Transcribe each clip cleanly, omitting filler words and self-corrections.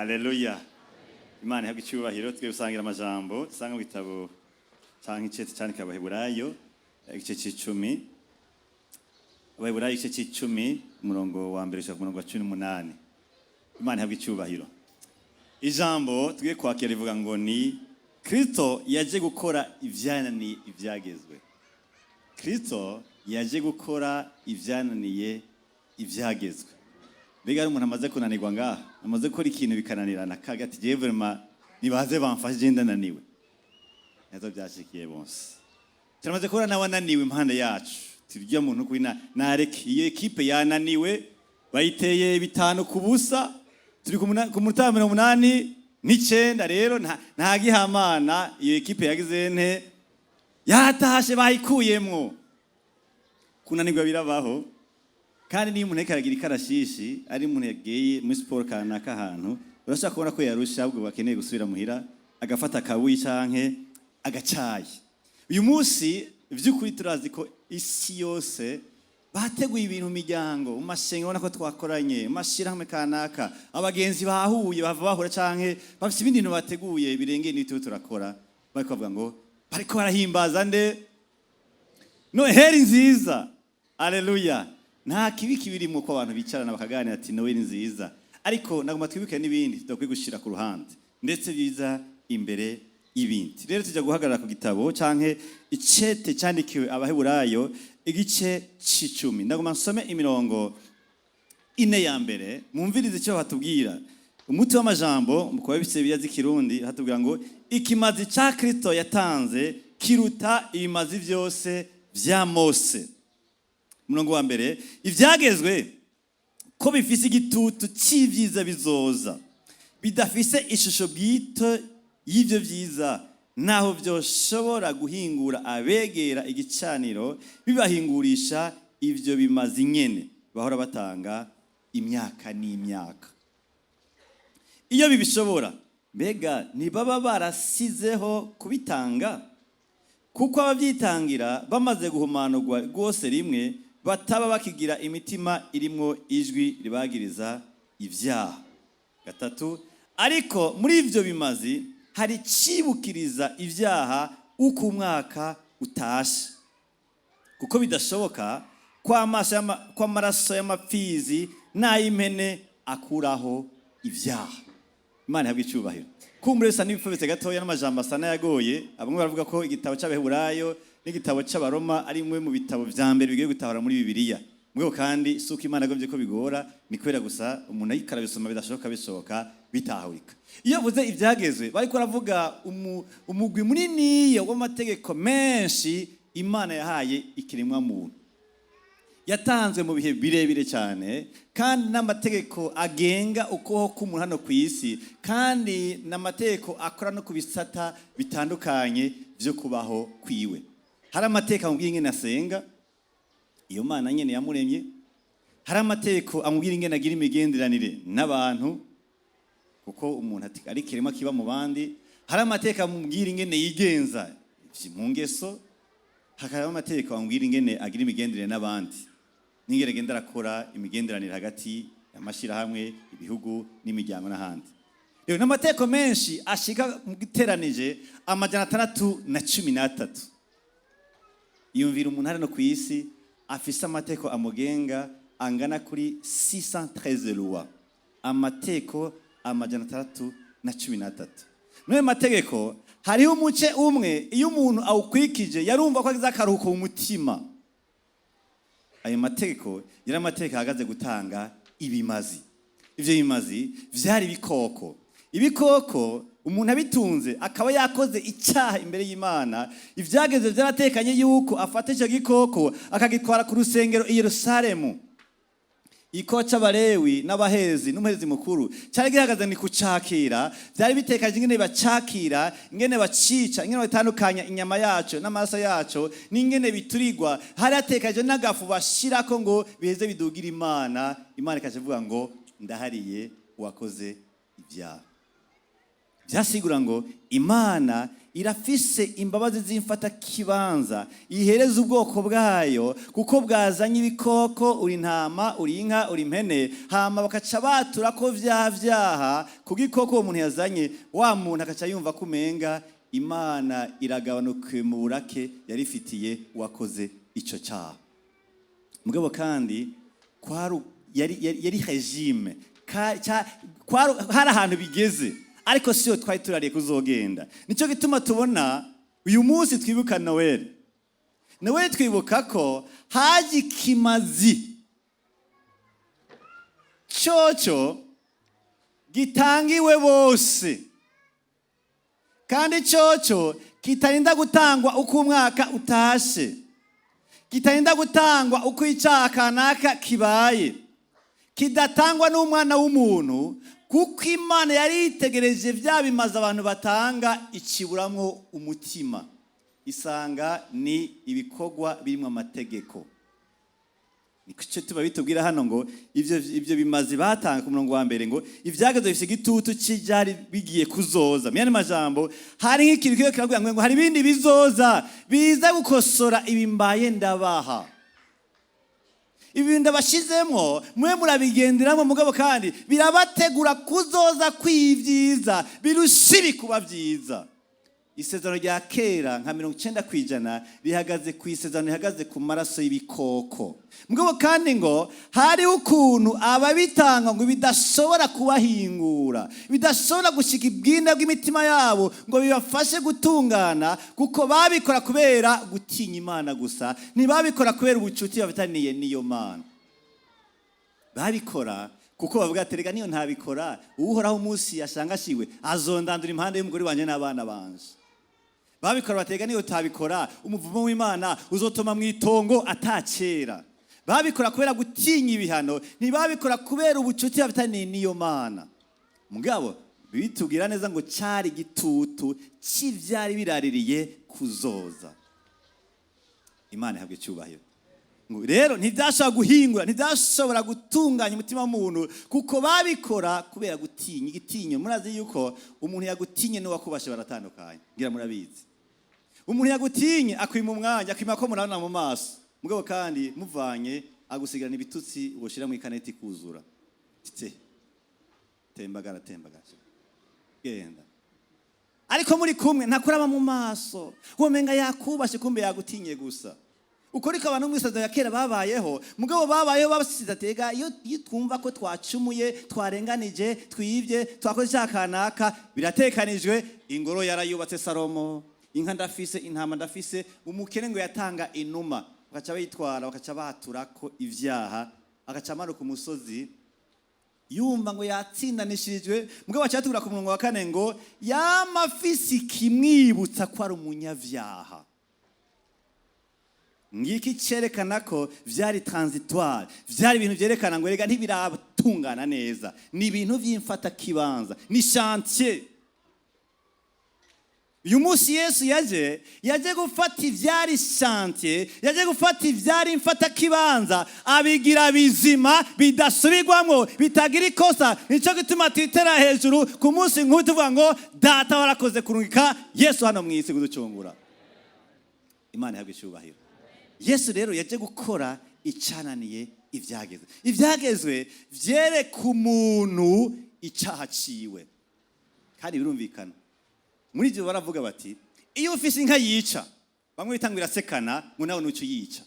Haleluya. Imana ihabwe icyubahiro. Tugiye gusangira amajambo dusanga mu gitabo canke icete candika Abaheburayo, igice c'icumi. Abaheburayo igice c'icumi, umurongo wa mbere gushika ku murongo wa 18. Imana ihabwe icyubahiro. Ijambo tugiye kwakira rivuga ngo ni Kristo yaje gukora ivyananiye ivyagezwe. Kristo yaje gukora ivyananiye ivyagezwe. Mbega hari umuntu amaze kunanirwa ngaha, amaze gukora ikintu bikananirana, kaga ati: "Jewe vraiment nibaze bamfashe, je ndananiwe"? Nazo byashikiye bose. Turamaze kubona n'abananiwe impande yacu. Turya muntu kuri nareke iyo ekipe yananiwe, bayiteye 5-0, turi ku munota wa 89. Rero nta gihamana, iyo ekipe yagize nte? Yatashe, bayikuyemwo. Kunanirwa birabaho. Kandi niyo umuntu ariko aragira ikarashishi, ari umuntu yagiye muri siporo kanaka ahantu, urashobora kubona ko yarusha, ahubwo bakeneye gusubira muhira agafata akabuyi canke agacayi. Uyu munsi vy'ukuri turazi ko isi yose bateguye ibintu mu miryango, mu mashengero, ubona ko twakoranye mu mashirahamwe kanaka, abagenzi bahuye, bava bahura canke bafise ibindi bintu bateguye birengeye n'ibyo turakora. Bariko bavuga ngo bariko barahimbaza nde? Noheli nziza. Aleluya. Nta kibi kibirimo ko abantu bicarana bakaganira ati: "Noheli nziza." Ariko nagomba twibuke n'ibindi tudakwiye gushira ku ruhande, ndetse biza imbere y'ibindi. Rero tujya guhagarara ku gitabo canke icete cyandikiwe Abaheburayo, igice c'icumi. Ndagomba nsome imirongo ine ya mbere, mwumvirize icyo batubwira. Umuti w'amajambo mu kuba bifise Bibiliya z'Ikirundi hatubwira ngo: "Ikimazi ca Kristo yatanze kiruta ibimazi byose vya Mose." Umurongo wa mbere: "Ivyagezwe ko bifise igitutu c'ivyiza bizoza, bidafise ishusho bwite y'ivyo vyiza, naho vyoshobora guhingura abegera igicaniro bibahingurisha ivyo bimazi nyene bahora batanga imyaka n'imyaka. Iyo bibishobora, mbega ntibaba barasizeho kubitanga? Kuko ababyitangira bamaze guhumanurwa rwose rimwe, bataba bakigira imitima irimwo ijwi ribagiriza ibyaha." Gatatu: "Ariko muri ibyo bimazi hari icibukiriza ibyaha uko umwaka utashe, kuko bidashoboka ko amaraso y'amapfizi n'ay'impene akuraho ibyaha." Imana ihabwa icyubahiro. Kumbure bisa n'ibipfubitse gatoya n'amajambo asa n'ayagoye. Bamwe baravuga ko igitabo cy'Abaheburayo n'igitabo cy'Abaroma ari imwe mu bitabo vya mbere bigiye gutahura muri Bibiliya. Mugabo kandi si uko Imana agombye ko bigora, ni kubera gusa umuntu ariko arabisoma bidashoboka bishoboka bitahurika. Iyo avuze ibyagezwe, bariko baravuga umugwi muniniya w'amategeko menshi Imana yahaye ikiremwa muntu, yatanzwe mu bihe birebire cyane, kandi n'amategeko agenga ukubaho k'umuntu hano ku isi, kandi n'amategeko akora no ku bisata bitandukanye byo kubaho kwiwe. Hari amategeko amubwira ingene asenga iyo Mana nyene yamuremye, hari amategeko amubwira ingene agira imigenderanire n'abantu, kuko umuntu ari ikiremwa kiba mu bandi, hari amategeko amubwira ingene yigenza mu ngeso, hakaba amategeko amubwira ingene agira imigenderanire n'abandi n'ingene agenda arakora imigenderanire hagati y'amashyirahamwe, ibihugu n'imiryango n'ahandi. Rero n'amategeko menshi ashika mu giteranije 613. Yumvira umuntu ari no ku isi afise amategeko amugenga angana kuri 613 lois, amategeko 613. Muri ayo mategeko hariho umuce umwe iyo umuntu awukwikije yarumva ko agize akaruhuko mu mutima. Ayo mategeko yari amategeko ahagaze gutanga ibimazi. Ivyo bimazi vyari ibikoko. Ibikoko umuntu abitunze akaba yakoze icyaha imbere y'Imana, ivyageze vyaratekanye yuko afata icyo gikoko akagitwara ku rusengero i Yerusalemu. Igikoko c'Abalewi n'abahezi n'umuhezi mukuru cyari gihagaze ni kucakira. Byari bitekaje ingene bacakira, ingene bacica, ingene batandukanya inyama yaco n'amaraso yaco, n'ingene biturirwa. Hari hatekaje n'agafu bashirako ngo biheze bidugira Imana. Imana ikaca ivuga ngo: "Ndahariye uwakoze ibyaha." Byasigura ngo Imana irafise imbabazi z'imfatakibanza ihereza ubwoko bwayo, kuko bwazanye ibikoko, uri intama, uri inka, uri impene, hama bakaca batura ko vya vyaha ku gikoko uwo muntu yazanye. Wa muntu akaca yumva ko umenga Imana iragabanukiwe mu burake yarifitiye uwakoze ico cyaha. Mugabo kandi kwari yari régime, hari ahantu bigeze, ariko siyo twari turariye kuzogenda. Nicyo gituma tubona uyu munsi twibuka Noel. Noel twibuka ko haje ikimazi cyoco gitangiwe bose, kandi cyoco kitarinda gutangwa uko umwaka utashe, kitarinda gutangwa uko icyaha kanaka kibaye, kidatangwa n'umwana w'umuntu, kuko Imana yari yitegereje bya bimaze abantu batanga, ikiburamwo umutima, isanga ni ibikorwa birimo amategeko. Nicyo tuba bitubwira hano ngo ibyo bimazi batanga ku murongo wa mbere, ngo ibyagezwe bifite igitutu cy'ibyari bigiye kuzoza. Mu yandi majambo, hari nk'ikintu kiba kiravuga ngo hari ibindi bizoza biza gukosora ibi mbaye ndabaha, ibi ndabashizemo, mwe murabigenderamo, mugabo kandi birabategura kuzoza kw'ibyiza birusha ibi kuba byiza. Isezerano rya kera nka 90% rihagaze ku isezerano rihagaze ku maraso y'ibikoko. Mugabo kandi ngo hariho ukuntu ababitanga ngo bidashobora kubahingura, bidashobora gushika ibwina bw'imitima yabo ngo bibafashe gutungana, kuko babikora kubera gutinya Imana gusa, ntibabikora kubera ubucuti bafitaniye n'iyo Mana. Babikora kuko bavuga ati: "Rega niyo ntabikora, Uhoraho umunsi yashangashiwe azondandura impande y'umugore wanjye n'abana banje." Babikora batega niyo utabikora, umuvumo w'Imana uzotoma mu itongo atakera. Babikora kubera gutinya ibihano, ntibabikora kubera ubucuti bafitaniye n'iyo Mana. Mugabo bitubwira neza ngo cyari igitutu cy'ibyari biraririye kuzoza. Imana ihabwa icyubahiro. Ngo rero ntibyashobora guhingura, ntibyashobora gutunganya umutima w'umuntu, kuko babikora kubera gutinya igitinyo. Murazi yuko umuntu yagutinye n'uwakubashe baratandukanye, ngira murabizi. Umuntu yagutinye akwima umwanya, akwima ko murabona mu maso, mugabo kandi muvanye agusigarana ibitutsi ushira mu ikaneti kuzura tite tembagara tembagara genda. Ariko muri kumwe ntakuraba mu maso, womenga yakubashe, kumbe yagutinye gusa. Uko niko abantu mu ya kera babayeho. Mugabo babayeho basize atega iyo twumva ko twacumuye, twarenganije, twibye, twakoze icyaha kanaka, biratekanijwe. Ingoro yarayubatse Salomo, inka ndafise, intama ndafise. Umukene ngo yatanga inuma, bakaca bayitwara, bakaca baturako ivyaha, agaca amanuka umusozi yumva ngo yatsindanishirijwe. Mugabo baca batubwira ku murongo wa kane ngo yama afise ikimwibutsa ko ari umunyavyaha. Ngiki cerekana ko vyari transitoire, vyari ibintu vyerekana ngo rega ntibiratungana neza, ni ibintu vy'imfata kibanza, ni chantier. Uyu munsi Yesu yaje gufata ivyari chantier, yaje gufata ivyari imfata kibanza, abigira bizima, bidasubirwamwo, bitagira ikosa. Nico gituma twitera hejuru ku munsi nk'uyu tuvuga ngo: "Data, warakoze kurungika Yesu hano mu isi kuducungura." Imana ihabwa icyubahiro. Yesu rero yaje gukora icananiye ibyagezwe. Ibyagezwe vyereka umuntu icaha ciwe, kandi birumvikana. Muri ibyo baravuga bati: "Iyo ufise inka yica," bamwe bita ngo irasekana, ngo nawe nuco yica.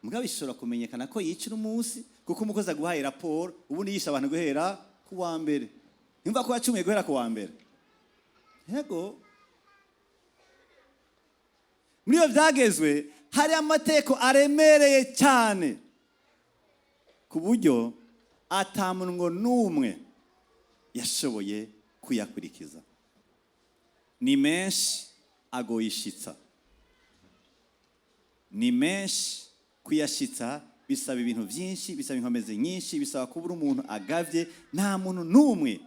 Mugabo bishobora kumenyekana ko yica uno munsi, kuko umukozi aguhaye raporo, ubundi yisha abantu guhera ku wa mbere. Nimva ko yacumuye guhera ku wa mbere. Yego, muri iyo byagezwe hari amategeko aremereye cyane, ku buryo atamuntu n'umwe yashoboye kuyakurikiza. Ni menshi, agoye ishitsa, ni menshi. Kuyashitsa bisaba ibintu byinshi, bisaba inkomezi nyinshi, bisaba kubura umuntu agavye. Nta muntu n'umwe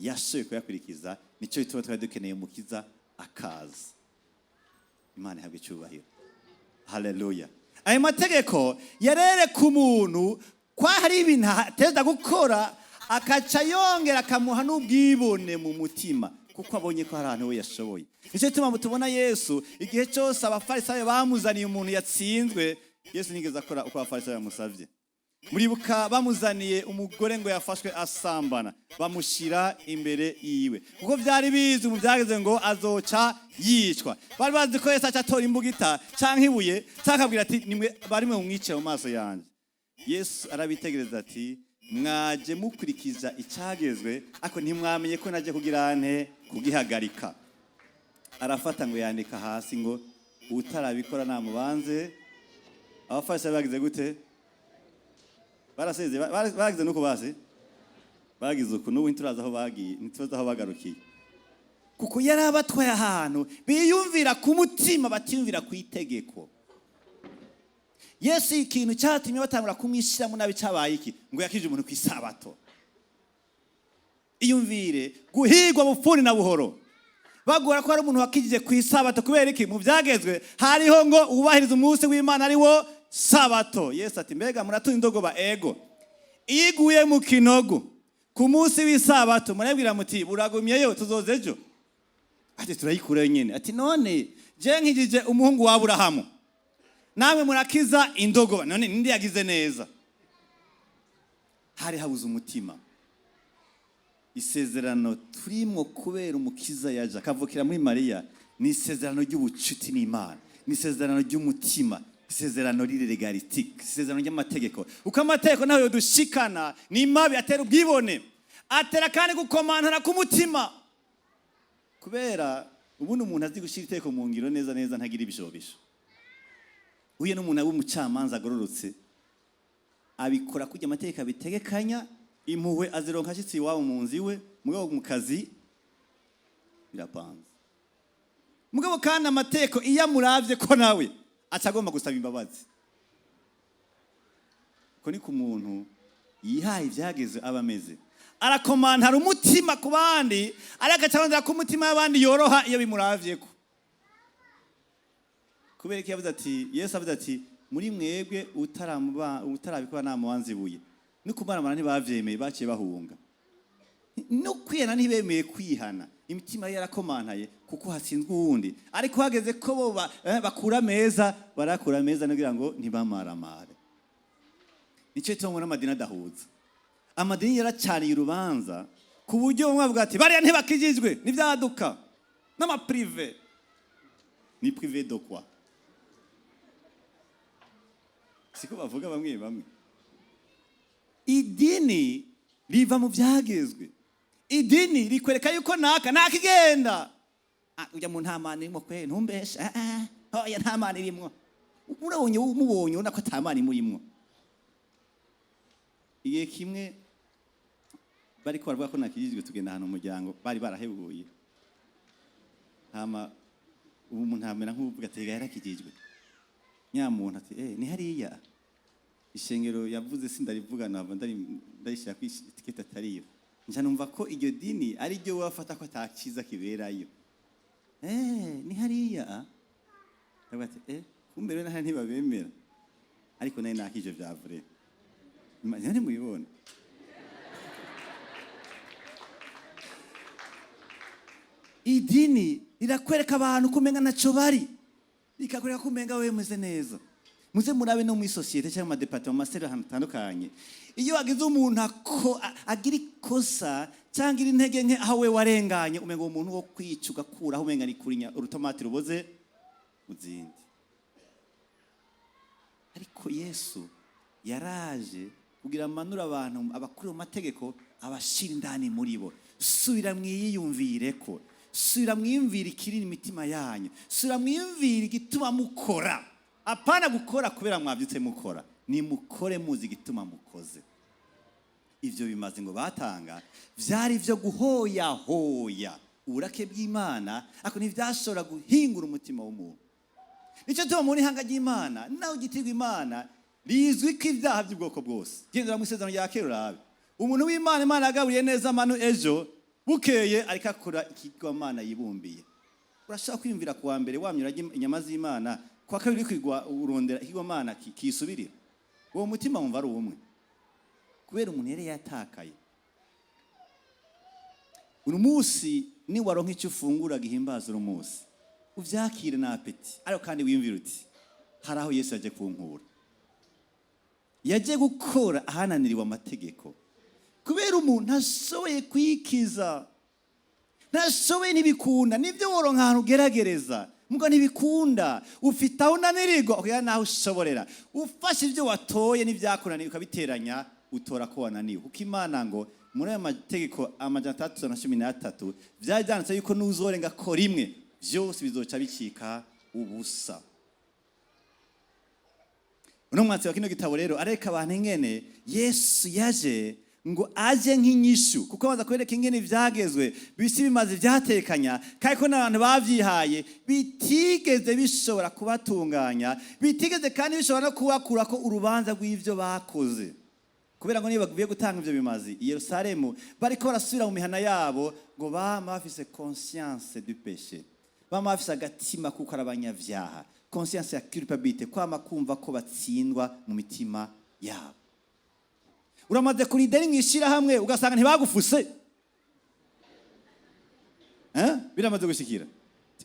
yashoboye kuyakurikiza. Nicyo gituma twari dukeneye umukiza akaza. Imana ihabwa icyubahiro, haleluya. Ayo mategeko yarereka umuntu ko hari ibintu ateza gukora, akaca yongera akamuha n'ubwibone mu mutima. Kuko abonye ko hari ahantu we yashoboye. Nicyo gituma tubona Yesu, igihe cyose Abafarisayo bamuzaniye umuntu yatsinzwe, Yesu ntiyigeze akora uko Abafarisayo bamusabye. Muribuka bamuzaniye umugore ngo yafashwe asambana, bamushyira imbere yiwe, kuko byari bizwi mu byageze ngo azoca yicwa. Bari bazi ko Yesu aca atora imbugita cyangwa ibuye, cyangwa akabwira ati: "Nimwe barimwe mumwice mu maso yanjye." Yesu arabitegereza ati: "Mwaje mukurikiza icyagezwe, ariko ntimwamenye ko najye kugira nte? Kugihagarika." Arafata ngo yandika hasi ngo: "Utarabikora namubanze." Abafasha bagize gute? Baraseze, baragize nuko basi bagize uku. N'ubu ntiturazi aho bagiye, ntituzi aho bagarukiye, kuko yari abatwaye ahantu biyumvira ku mutima, batiyumvira ku itegeko. Yesu, ikintu cyatumye batangura kumwishyiramo nabi cyabaye iki? Ngo yakije umuntu ku Isabato. Iyumvire guhigwa bufuni na buhoro, bagora ko hari umuntu wakijije ku Isabato. Kubera iki? Mu byagezwe hariho ngo wubahirize umunsi w'Imana, ari wo Sabato. Yesu ati: "Mbega muratunga indogoba?" Ego. "Iyo iguye mu kinogo ku munsi w'Isabato, murabwira muti: 'Buragumyeyo, tuzoza ejo?'" Ati: "Turayikurayo nyine." Ati: "None je nkijije umuhungu wa Aburahamu, namwe murakiza indogoba, none ninde yagize neza?" Hari habuze umutima. Isezerano turimo kubera Umukiza yaje akavukira muri Mariya ni isezerano ry'ubucuti n'Imana, ni isezerano ry'umutima, isezerano riri légalistique, isezerano ry'amategeko. Uko amategeko nayo yodushikana ni mabi, atera ubwibone, atera kandi gukomantara k'umutima, kubera ubundi umuntu azi gushyira itegeko mu ngiro neza neza ntagira ibishobisho. Uyu n'umuntu aba umucamanza agororotse, abikora kujya amategeko abitegekanya. Impuhwe azironka ashitse iwabo mu nzu iwe, mugabo mu kazi birapanze. Mugabo kandi amategeko iyo amuravye ko nawe aca agomba gusaba imbabazi. Ko ni ku muntu yihaye ivyageze aba ameze, arakomantara umutima ku bandi, ariko aca arondera ko umutima w'abandi yoroha iyo bimuravyeko. Kubera ko yavuze ati, Yesu avuze ati: "Muri mwebwe utarabikora namubanza ibuye." No kumaramara ntibavyemeye, baciye bahunga. No kwihana ntibemeye kwihana. Imitima yari yarakomantaye kuko hatsinzwe uwundi, ariko hageze ko bo bakura meza, barakura meza kugira ngo ntibamaramare. Nicyo gituma mubona amadini adahuza. Amadini yaracaniye urubanza, ku buryo bamwe bavuga ati: "Bariya ntibakijijwe, n'ibyaduka n'ama privé." Ni privé de quoi? Siko bavuga bamwe bamwe. Idini riva mu byagezwe. Idini rikwereka yuko naka nakigenda. Ah, ujya mu nta Mana irimo kwe, ntumbeshe. Ah, ah, oya, nta Mana irimwo. Urabonye, mubonye, ubona ko ata Mana imurimwo. Igihe kimwe bariko baravuga ko nakijijwe, tugenda ahantu mu muryango bari barahebuye. Hama ubu umuntu amera nk'uvuga ati: "Yarakijijwe nyamuntu." Ati: "Eh, ni hariya ishengero." Yavuze sindarivuga, nava ndarishyira ku itiketi atariyo. Nca numva ko iryo dini ari ryo wafata ko atakiza kiberayo. Eh, ni hariya. Ndavuga ati: "Eh, kumbe rero nahari ntibabemera." Ariko nari nakije vya vrai, none mubibona. Idini rirakwereka abantu ko umenga ntaco bari, rikakwereka ko umenga wewe meze neza. Muze murabe no muri société cyangwa mu ma départements, mu ma cellules, ahantu hatandukanye, iyo hagize umuntu agira ikosa cyangwa iri intege nke aho we warenganye, umenga uwo muntu wo kwica, ugakuraho, umenga ni kurinya urutomati ruboze mu zindi. Ariko Yesu yaraje kugira amanure abantu abakuri mu mategeko, abashira indani muri bo. Subira mwiyumvire ko, subira mwiyumvire ikiri imitima yanyu, subira mwiyumvire igituma mukora. Apana gukora kubera mwabyutse mukora, nimukore muzi igituma mukoze. Ivyo bimaze ngo batanga vyari vyo guhoyahoya uburake bw'Imana, ariko ntivyashobora guhingura umutima w'umuntu. Nicyo tuba muri ihanga ry'Imana, nawe ugitirwa Imana, rizwi ko ibyaha by'ubwoko bwose. Gendera mu Isezerano rya Kera, urabe umuntu w'Imana Imana yagaburiye neza amanu, ejo bukeye ariko akora ikigwamana yibumbiye. Urashobora kwiyumvira kuwa mbere wamye urarya inyama z'Imana, kuwa kabiri uri kwigwa urondera ikigwamana kisubirira? Uwo mutima wumva ari umwe, kubera umuntu yari yatakaye. Uno munsi naho Niwaronka icyo ufungura gihimbaza uno munsi, uvyakire na appétit, ariko kandi wiyumvire uti: "Hari aho Yesu yaje kunkura, yaje gukora ahananiriwe amategeko." Kubera umuntu ashoboye kwikiza, ntashoboye, ntibikunda. Nibyo, woronka ahantu ugeragereza, muga ntibikunda. Ufite aho unanirirwa ukagera n'aho ushoborera. Ufashe ibyo watoye n'ibyakunaniye ukabiteranya, utora ko wananiwe. Kuko Imana ngo muri ayo mategeko 613 byari byanditse yuko n'uzorenga ko rimwe, byose bizoca bicika ubusa. Uno mwanditsi wa kino gitabo rero areka abantu ingene Yesu yaje ngo aje nk'inyishu, kuko abanza kwereka ingene ivyagezwe bisi bimaze vyatekanya, kandi ko n'abantu bavyihaye bitigeze bishobora kubatunganya, bitigeze kandi bishobora no kubakurako urubanza rw'ivyo bakoze. Kubera ngo niba bagiye gutanga ivyo bimazi i Yerusalemu, bariko barasubira mu mihana yabo, ngo bama bafise conscience du péché, bama bafise agatima kuko ari abanyavyaha, conscience ya culpabilité, kwama kumva ko batsindwa mu mitima yabo. Uramaze kuri ideni mw'ishirahamwe, ugasanga ntibagufuse, eh? Biramaze gushikira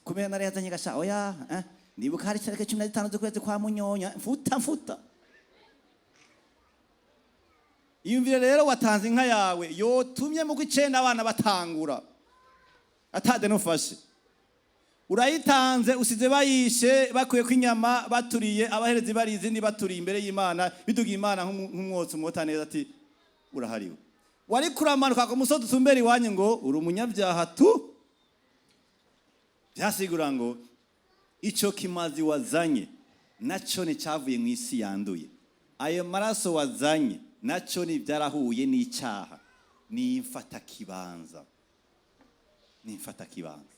kumera nari yazanye gasha oya, eh? Ndibuka hari tariki 15 z'ukwezi kwa Munyonya, mfuta mfuta. Iyumvire rero watanze inka yawe yotumye mu kw'icenda abana batangura atade nufashe, urayitanze, usize bayishe, bakuyeko inyama, baturiye abaherezi, bari izindi baturiye imbere y'Imana, bidugiye Imana nk'umwotsi umwota neza, ati urahariwe. Wari kuramanuka ku musozi utumbera iwanyu ngo uri umunyabyaha tu. Byasigura ngo ico kimazi wazanye naco ni cyavuye mu isi yanduye, ayo maraso wazanye naco ni byarahuye n'icyaha. Ni imfatakibanza, ni imfatakibanza.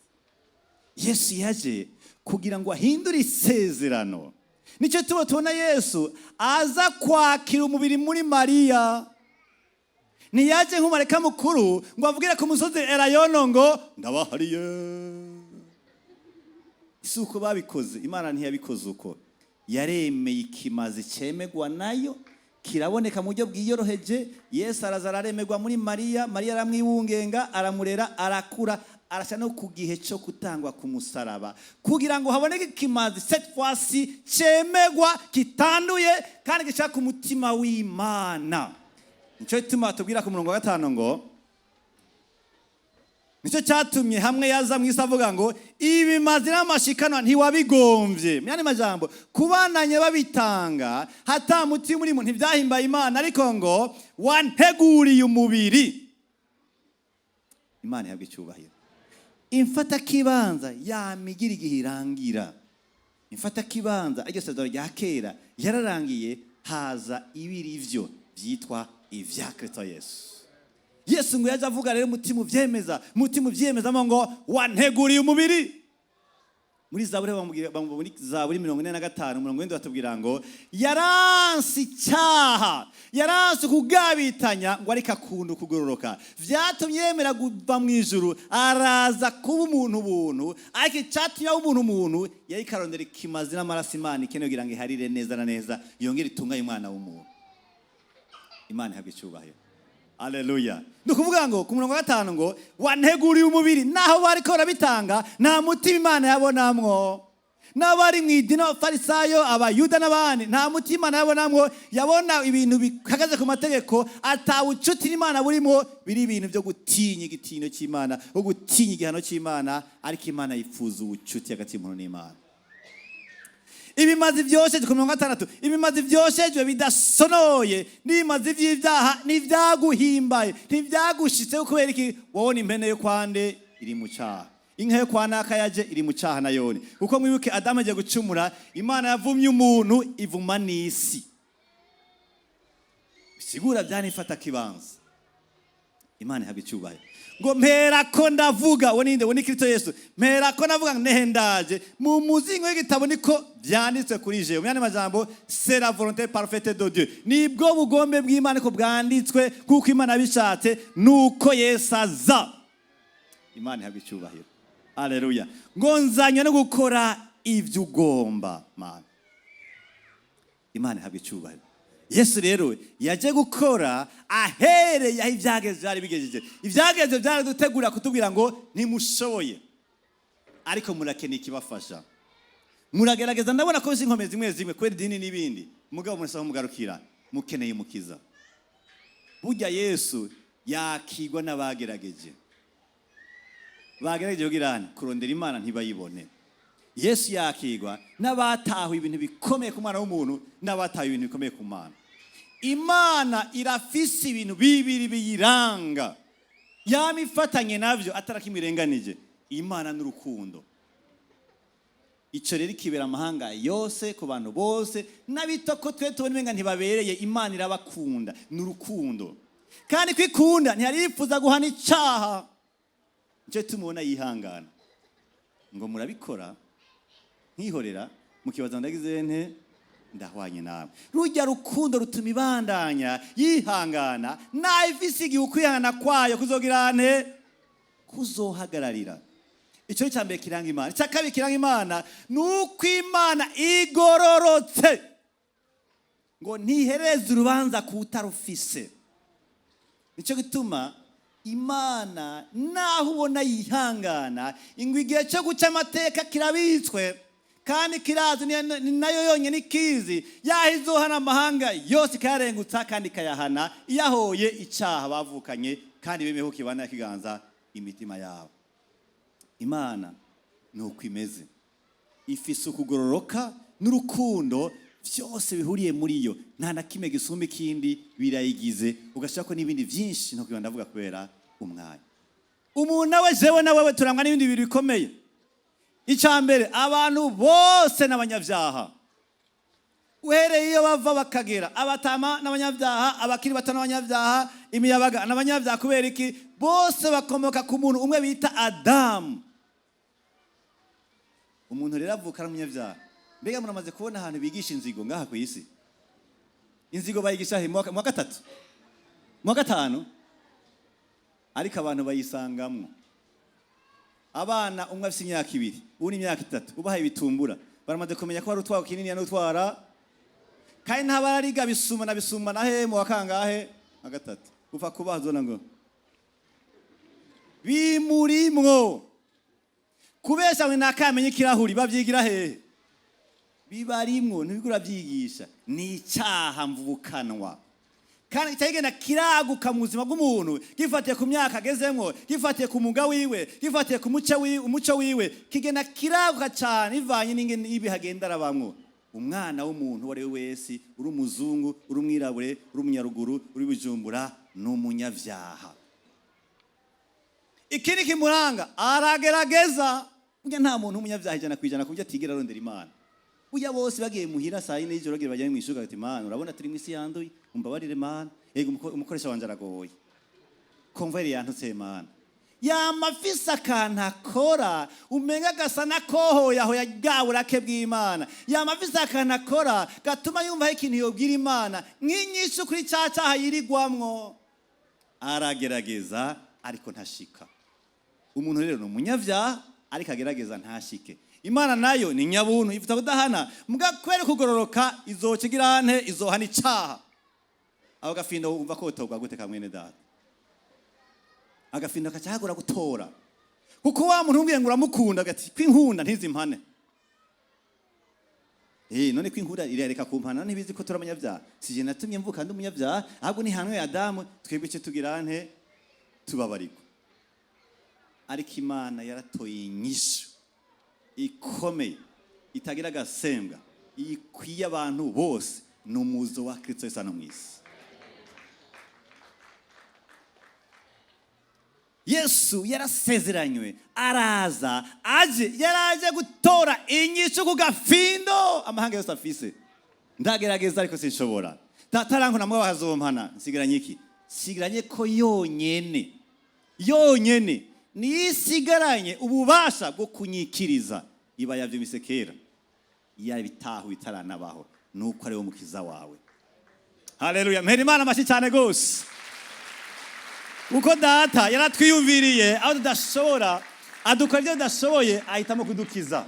Yesu yaje kugira ngo ahindure isezerano. Nicyo tuba tubona Yesu aza kwakira umubiri muri Mariya. Ntiyaje nk'umumarayika mukuru ngo avugire ku musozi Elayono ngo ndabahariye. Si uko babikoze, Imana ntiyabikoze uko. Yaremeye ikimazi cemegwa nayo, kiraboneka mu buryo bwiyoroheje. Yesu araza araremerwa muri Mariya, Mariya aramwibungenga, aramurera, arakura, arashya no ku gihe cyo gutangwa ku musaraba, kugira ngo haboneke ikimazi cette fois-ci cemegwa, kitanduye kandi gishaka umutima w'Imana. Nicyo gituma tubwira ku murongo wa 5 ngo nicyo cyatumye hamwe yaza mu isi avuga ngo ibimazi n'amashikanwa ntiwabigombye. Mu yandi majambo, kubananye babitanga hata mutima urimo ntibyahimbaye Imana, ariko ngo wanteguriye umubiri. Imana ihabwa icyubahiro. Imfatakibanza yamigira igihe irangira. Imfatakibanza, iryo sezerano rya kera yararangiye, haza ibiri vyo byitwa ibya Kristo Yesu. Yesu ngo yaje avuga rero umutima uvyemeza, umutima uvyemezamo ngo wanteguriye umubiri. Muri Zaburi bamubwira, muri Zaburi 45 umurongo w'indwi batubwira ngo yaranse icyaha, yaranse kugabitanya, ngo ariko akunda ukugororoka. Vyatumye yemera kuva mu ijuru araza kuba umuntu ubuntu. Ariko icyatumye aba umuntu umuntu, yari karondera ikimazi n'amaraso Imana ikeneye kugira ngo iharire neza na neza, yongere itunganye umwana w'umuntu. Imana ihabwa icyubahiro. Aleluya. Ni ukuvuga ngo ku murongo wa 5 ngo wanteguriye umubiri. Naho bariko barabitanga, nta mutima Imana yabonamwo. N'abari mu idini, abafarisayo, abayuda n'abandi, nta mutima Imana yabonamwo. Yabona ibintu bihagaze ku mategeko, atawucuti n'Imana burimo, biri ibintu byo gutinya igitino cy'Imana, bwo gutinya igihano cy'Imana. Ariko Imana yifuza ubucuti hagati y'umuntu n'Imana. Ibimazi vyoshejwe, ku mirongo 6, ibimazi vyoshejwe bidasonoye n'ibimazi vy'ivyaha ntivyaguhimbaye, ntivyagushitse. Kubera iki? Wabona impene yo kwande iri mu caha, inka yo kwa naka yaje iri mu caha nayone. Kuko mwibuke Adamu agiye gucumura, Imana yavumye umuntu, ivuma n'isi. Bisigura byanifata kibanza. Imana ihabwa icyubahiro. Ngo mpera ko ndavuga, uwo ninde? Uwo ni Kristo Yesu. Mpera ko ndavuga ngo nehe ndaje, mu muzingo w'igitabo niko byanditswe kuri jewe. Mu yandi majambo, c'est la volonté parfaite de Dieu, nibwo bugombe bw'Imana ko bwanditswe, kuko Imana yabishatse nuko Yesu aza. Imana ihabwa icyubahiro. Aleluya. Ngo nzanywe no gukora ibyo ugomba, Mana. Imana ihabwa icyubahiro. Yesu rero yaje gukora ahereye aho ibyagezwe byari bigejeje. Ibyagezwe byaradutegura kutubwira ngo ntimushoboye, ariko murakeneye ikibafasha. Muragerageza, ndabona ko inkomezi zimwe zimwe kubera idini n'ibindi, mugabo murasaba mugarukira, mukeneye umukiza. Burya Yesu yakigwa n'abagerageje, bagerageje kugira kurondera Imana ntibayibone. Yesu yakigwa n'abatahuye ibintu bikomeye ku mwana w'umuntu, n'abatahuye ibintu bikomeye ku Mana. Imana irafise ibintu bibiri biyiranga, yama ifatanye navyo atarakimirenganije: Imana n'urukundo. Icyo rero ikibera amahanga yose, ku bantu bose, n'abita ko twe tubona umenga ntibabereye. Imana irabakunda, ni urukundo. Kandi kwikunda ntiyarifuza guhana icyaha, nicyo tumubona yihangana ngo murabikora nkihorera, mukibaza ndagize nte, ndahwanye nawe. Rujya rukundo rutuma ibandanya yihangana, nayo ifise igihe ukwihangana kwayo kuzogira nte, kuzohagararira. Icyo ni icya mbere kiranga Imana. Icya kabiri kiranga Imana ni uko Imana igororotse, ngo ntihereze urubanza ku utarufise. Nicyo gituma Imana, naho ubona yihangana, ngo igihe cyo guca amateka kirabitswe kandi kirazi, ni nayo yonyine ikizi yaho izohana amahanga yose, ikayarengutsa kandi ikayahana iyahoye icyaha bavukanye, kandi bemeye ko kibana kiganza imitima yabo. Imana ni uko imeze, ifise ukugororoka n'urukundo, byose bihuriye muri yo, nta na kimwe gisumba ikindi, birayigize. Ugashyira ko n'ibindi byinshi ntukwibanda ndavuga kubera umwanya. Umuntu nawe, jewe na wewe, turangwa n'ibindi bintu bikomeye. Icya mbere, abantu bose n'abanyabyaha, uhereye iyo bava bakagera. Abatama n'abanyabyaha, abakiri bato n'abanyabyaha, imiyabaga n'abanyabyaha. Kubera iki? Bose bakomoka ku muntu umwe bita Adamu. Umuntu rero avuka ari umunyabyaha. Mbega muramaze kubona ahantu bigisha inzigo ngaha ku isi? Inzigo bayigisha he? Mu wa gatatu, mu wa gatanu? Ariko abantu bayisangamwo. Abana, umwe afite imyaka 2, uwundi imyaka 3, ubahaye ibitumbura, baramaze kumenya ko hari utwara kinini n'utwara, kandi ntabarariga bisuma na bisuma na he, mu wa kangahe? Wa gatatu. Upfa kubaha zona ngo bimurimwo. Kubesha ngo nakamenye ikirahuri, babyigira hehe? Bibarimwo, ntibigura byigisha, ni icyaha mvukanwa. Kandi kitagenda kiraguka mu buzima bw'umuntu, gifatiye ku myaka agezemwo, gifatiye ku mwuga wiwe, gifatiye ku muco wiwe, umuco wiwe kigenda kiraguka cyane bivanye n'ingene ibihe agenda arabamwo. Umwana w'umuntu uwo ari we wese, uri umuzungu, uri umwirabure, uri umunyaruguru, uri Bujumbura, ni umunyabyaha. Ikindi kimuranga, aragerageza. Burya nta muntu w'umunyabyaha 100% ku buryo atigera arondera Imana. Burya bose bagiye muhira saa 4 y'ijoro, bagiye bajya mu ishuri, bati: "Mana, urabona turi mu isi yanduye, umbabarire Mana. Yego, umukoresha wanje aragoye, convoyeur yantutse Mana." Yama afise akantu akora umenga gasa n'akohoyahoya bwa burake bw'Imana. Yama afise akantu akora gatuma yumva hari ikintu yobwira Imana nk'inyishu kuri ca caha yirigwamwo. Aragerageza ariko ntashika. Umuntu rero ni umunyabyaha, ariko agerageza ntashike. Imana nayo ni nyabuntu, ifuta kudahana muga kubera kugororoka izoca igira nte? Izohana icaha. Aho gafindo wumva ko togwa gute kamwene data? Agafindo kacagura gutora, kuko wa muntu umbwiye ngo uramukunda, gati kwinkunda ntizimpane. None kwinkunda irareka kumpana? Ntibizi ko turi abanyabyaha? Si je natumye mvuka ndi umunyabyaha, ahubwo ni hanwe Adamu. Twebwe icyo tugira nte? Tubabarirwa. Ariko Imana yaratoye inyishu ikomeye itagira agasembwa, ikwiye abantu bose, ni umuzo wa Kristo Yesu hano mu isi. Yesu yarasezeranywe, araza. Aje, yaraje gutora inyishu ku gafindo amahanga yose afise. Ndagerageza ariko sinshobora, tataranko namwe bazompana. Nsigaranye iki? Nsigaranye ko yonyene yonyene niyo isigaranye ububasha bwo kunyikiriza. Iba yavyumise kera, yabitahu itaranabaho, nuko ari wo mukiza wawe. Haleluya! Mpera Imana amashyi cyane gose, kuko Data yaratwiyumviriye aho tudashobora, adukora ibyo tudashoboye, ahitamo kudukiza.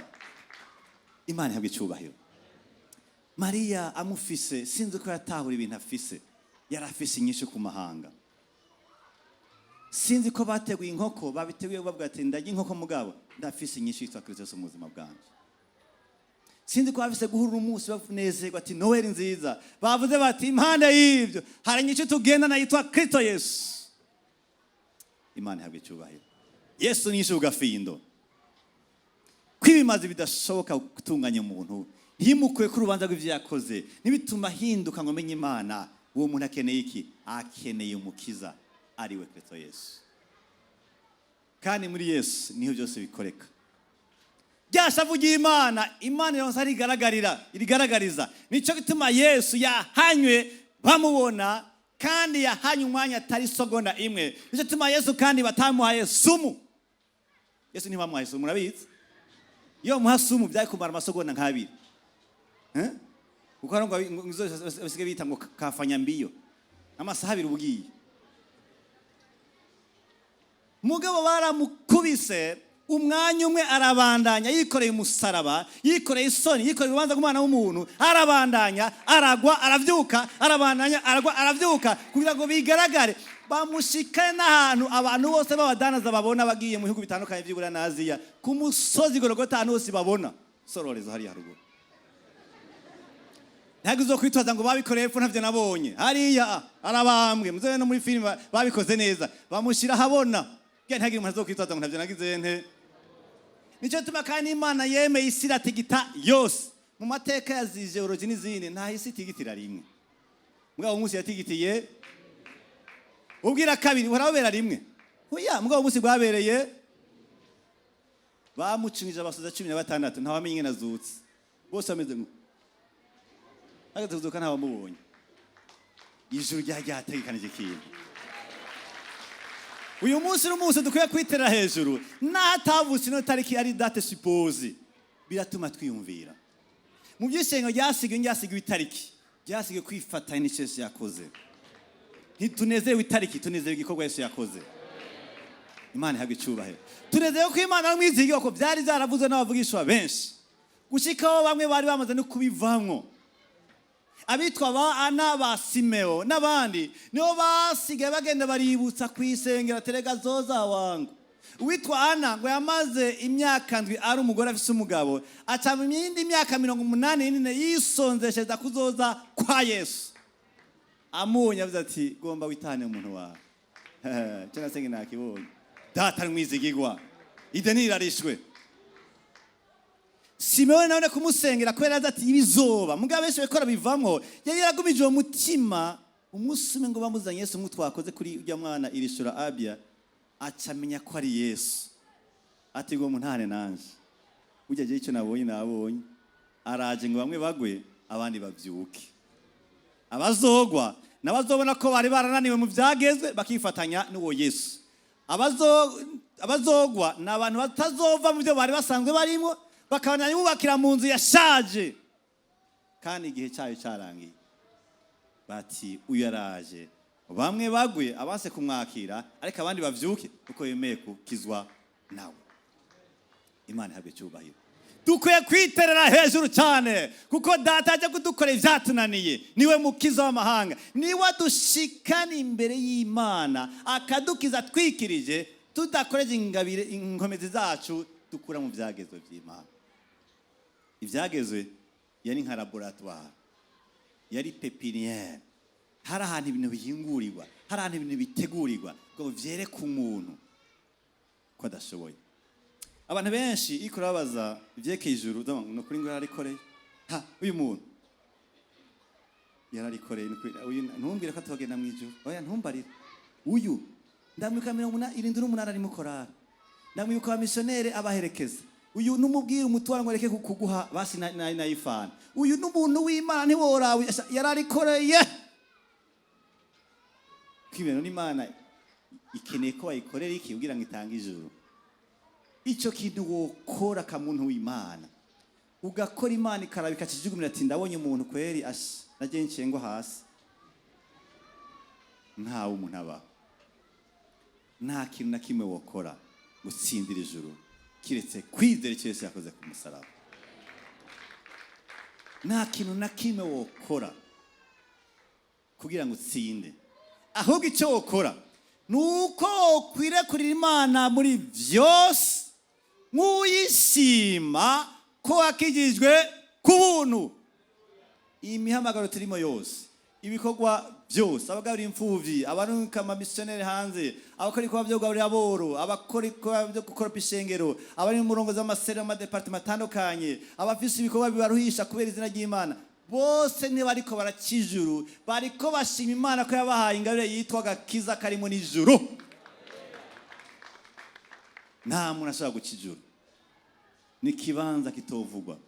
Imana ihabwa icyubahiro. Mariya amufise, sinzi ko yatahura ibintu afise. Yari afise inyishu ku mahanga. Sinzi ko bateguye inkoko, babiteguye bavuga ati: "Ndarya inkoko, mugabo ndafise inyishu yitwa Kristo Yesu mu buzima bwanje." Sinzi ko bafise guhurura umunsi banezerwa ati: "Noweli nziza." Bavuze bati: "Impande y'ibyo hari inyishu tugendana yitwa Kristo Yesu." Imana ihabwa icyubahiro. Yesu ni inyishu gafindo ko ibimazi bidashoboka gutunganya umuntu. Ntimukuye ko urubanza rw'ibyo yakoze ntibituma ahinduka ngo amenye Imana. Uwo muntu akeneye iki? Akeneye umukiza, ari we Kristo Yesu. Kandi muri Yesu niho byose bikoreka. Rya shavu ry'Imana, Imana ironsa rigaragarira, irigaragariza. Nicyo gituma Yesu yahanywe bamubona, kandi yahanywe umwanya atari segonda imwe. Nicyo gituma Yesu kandi batamuhaye sumu. Yesu ntibamuhaye sumu, murabizi. Iyo bamuha sumu byari kumara amasegonda nk'abiri. Eh? Kuko hari ngo izo basigaye bita ngo kafanya mbiyo, amasaha 2 ubugiye. Mugabo baramukubise umwanya umwe, arabandanya yikoreye umusaraba, yikoreye isoni, yikoreye urubanza rw'umwana w'umuntu. Arabandanya, aragwa, aravyuka, arabandanya, aragwa, aravyuka, kugira ngo bigaragare, bamushikane n'ahantu abantu bose b'abadanaza babona bagiye mu bihugu bitandukanye by'Ibura na Aziya, ku musozi Gologota, ahantu hose babona sororezo hariya haruguru. Ntabwo uzo kwitwaza ngo babikoreye epfo, ntavyo nabonye. Hariya arabambwe, muzobe no muri filime babikoze neza, bamushyira ahabona. Bwa ntihagire umuntu azokwitwaza ngo ntavyo nagize nte. Nicyo gituma kandi Imana yemeye isi iratigita yose. Mu mateka ya géologie n'izindi, nta isi itigitira rimwe. Mugabo umunsi yatigitiye ubwira kabiri burabera rimwe. Oya, mugabo umunsi bwabereye bamucumije abasoza 16, ntawamenye ingene azutse. Bose bameze ngo hageze kuzuka, ntawamubonye. Ijuru ryari ryategekanije ikintu. Uyu munsi n'umunsi dukwiye kwiterera hejuru. N'ahatavutse ino tariki ari date supposée, biratuma twiyumvira mu by'isengo ryasigaye. Ryasigaye itariki, ryasigaye kwifatanya n'icyo Yesu yakoze. Ntitunezerewe itariki, tunezerewe igikorwa Yesu yakoze. Imana ihabwa icyubahiro. Tunezerewe ko Imana ari umwizigirwa, ko byari byaravuze n'abavugishwa benshi, gushikaho bamwe bari bamaze no kubivamwo, abitwa ba Ana, ba Simeo n'abandi, nibo basigaye bagenda baributsa ku isengero terega zoza wangu. Uwitwa Ana ngo yamaze imyaka 7 ari umugore afise umugabo, aca mu yindi myaka 84 yisonzesheza kuzoza kwa Yesu. Amubonye avuze ati: "Gomba witane umuntu wawe." Cyo nasenge nakibonye. Data ari mwizigigwa, ideni rirarishwe. Simewoni nawe kumusengera kubera azi ati ibizoba, mugabo benshi bariko bivamwo. Yari yaragumije uwo mutima. Umunsi umwe ngo bamuzanye Yesu, nk'uko twakoze kuri ujya mwana irishura abya, aca amenya ko ari Yesu, ati: "Ngo muntane nanje burya jewe icyo nabonye, nabonye araje ngo bamwe bagwe, abandi bavyuke." Abazogwa n'abazobona ko bari barananiwe mu byagezwe, bakifatanya n'uwo Yesu. Abazogwa ni abantu batazova mu byo bari basanzwe barimo, bakabandanya bubakira mu nzu yashaje kandi igihe cyayo cyarangiye. Bati: "Uyu araje, bamwe bagwe abase kumwakira, ariko abandi bavyuke kuko yemeye gukizwa nawe." Imana ihabwe icyubahiro. Dukwiye kwiterera hejuru cyane, kuko Data ajya kudukorera ibyatunaniye. Niwe mukiza w'amahanga, niwe adushikana imbere y'Imana, akadukiza twikirije, tudakoreje ingabire inkomezi zacu dukura mu byagezwe by'Imana. Ibyagezwe yari nka laboratoire, yari pépinière. Hari ahantu ibintu bihingurirwa, hari ahantu ibintu bitegurirwa ngo vyereke umuntu ko adashoboye. Abantu benshi iyo urababaza ivyerekeye ijuru, uzavuga ngo: "Ni ukuri ngo yararikoreye." Ha, uyu muntu yararikoreye, ni ukuri, uyu ntumbwire ko atogenda mu ijuru. Oya, ntumbarire. Uyu ndamwibuka 78 ari mukorari, ndamwibuka abamisiyoneri abaherekeza. Uyu numubwira umutwaro ngo areke kuguha basi na ifana. Uyu n'umuntu w'Imana, ntiworawe, yararikoreye. Kwibera n'Imana ikeneye ko bayikorera iki kugira ngo itange ijuru? Icyo kintu wokora kamuntu w'Imana, ugakora, Imana ikaraba ikakijugumira ati: "Ndabonye umuntu kweri asha nagiye ncengwa hasi." Ntawe umuntu abaho, nta kintu na kimwe wokora gutsindira ijuru kiretse kwizera icyo Yesu yakoze ku musaraba. Nta kintu na kimwe wokora kugira ngo utsinde, ahubwo icyo wokora ni uko wokwirekurira Imana muri byose, nk'uyishima ko wakijijwe ku buntu. Iyi mihamagaro turimo yose, ibikorwa byose, abagaburira imfuvyi, abarunka amamisiyoneri hanze, abakora ibikorwa byo kugaburira aboro, abakora ibikorwa byo gukoropa ishengero, abari mu murongo z'amasere y'amadepartema atandukanye, abafise ibikorwa bibaruhisha kubera izina ry'Imana, bose ntibariko baraca ijuru, bariko bashima Imana ko yabahaye ingabire yitwa agakiza karimo n'ijuru. Nta muntu ashobora guca ijuru, ni ikibanza kitovugwa,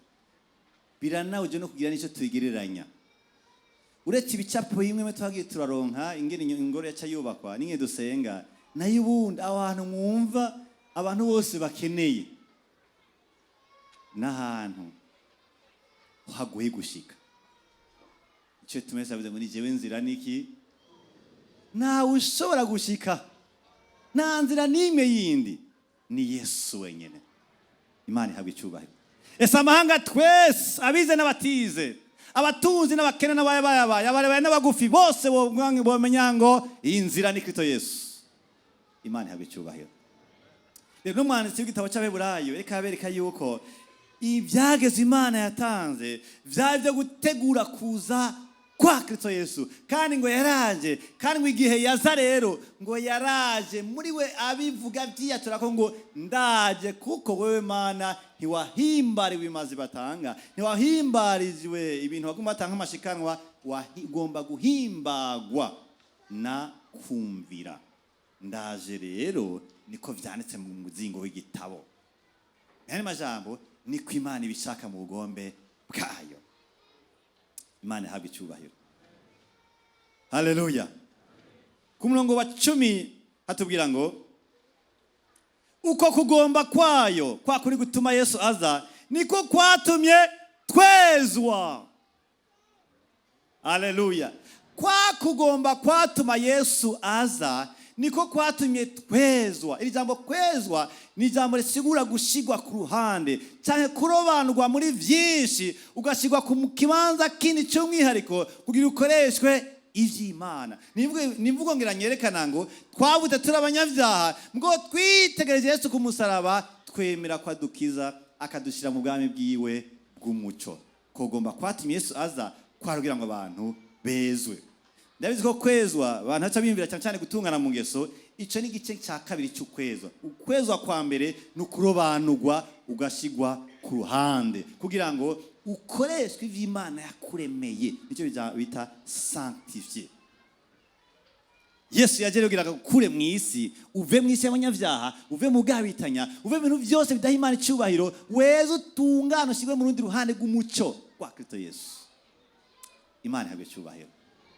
biranawuje no kugira n'icyo tubigereranya. Uretse ibicapo bimwe twagiye turaronka ingene ingoro yaca yubakwa n'ingene dusenga, nayo ubundi aho hantu mwumva abantu bose bakeneye n'ahantu hagoye gushika. Icyo tumese yavuze ngo ni jewe nzira niki, ntawe ushobora gushika, nta nzira n'imwe yindi, ni Yesu wenyine. Imana ihabwa icyubahiro. Ese amahanga twese, abize n'abatize, abatunzi n'abakene, n'abayabayabaye, abarebare n'abagufi, bose bomenya ngo iyi nzira ni Kristo Yesu. Imana ihabwa icyubahiro. Rero n'umwanditsi w'igitabo cy'Abaheburayo reka abereka yuko ibyageze Imana yatanze byari byo gutegura kuza kwa Kristo Yesu, kandi ngo yaraje, kandi ngo igihe yaza rero ngo yaraje muri we abivuga byiyatura ko ngo ndaje, kuko wewe Mana ntiwahimbariwe imazi batanga, ntiwahimbarijwe ibintu bagomba batanga amashikanwa, ugomba guhimbagwa na kumvira. Ndaje rero, niko vyanditse mu muzingo w'igitabo. Yandi majambo, niko Imana ibishaka mu bugombe bwayo. Imana ihabwa icyubahiro. Haleluya. Ku murongo wa 10 hatubwira ngo uko kugomba kwayo kwa kuri gutuma Yesu aza niko kwatumye twezwa. Haleluya. Kwa kugomba kwatuma Yesu aza niko kwatumye twezwa. Iri jambo kwezwa ni ijambo risigura gushigwa ku ruhande cyangwa kurobanurwa muri byinshi, ugashyirwa ku kibanza kindi cy'umwihariko kugira ukoreshwe iby'Imana. Ni imvugo ngira nyerekana ngo twabuze turi abanyabyaha, ngo twitegereje Yesu ku musaraba, twemera ko adukiza akadushyira mu bwami bwiwe bw'umuco. Kugomba kwatumye Yesu aza kwarugira ngo abantu bezwe. Ndabizi ko kwezwa abantu baca biyumvira cyane cyane gutungana mu ngeso. Icyo ni igice cya kabiri cy'ukwezwa. Ukwezwa kwa mbere ni ukurobanurwa, ugashyirwa ku ruhande kugira ngo ukoreshwe iby'Imana yakuremeye, nicyo bita sanctifié. Yesu yaje kugira ngo ukure mu isi, uve mu isi y'abanyabyaha, uve mu bwabitanya, uve mu bintu byose bidaha Imana icyubahiro, weze utungane, ushyirwe mu rundi ruhande rw'umucyo rwa Kristo Yesu. Imana ihabwe icyubahiro.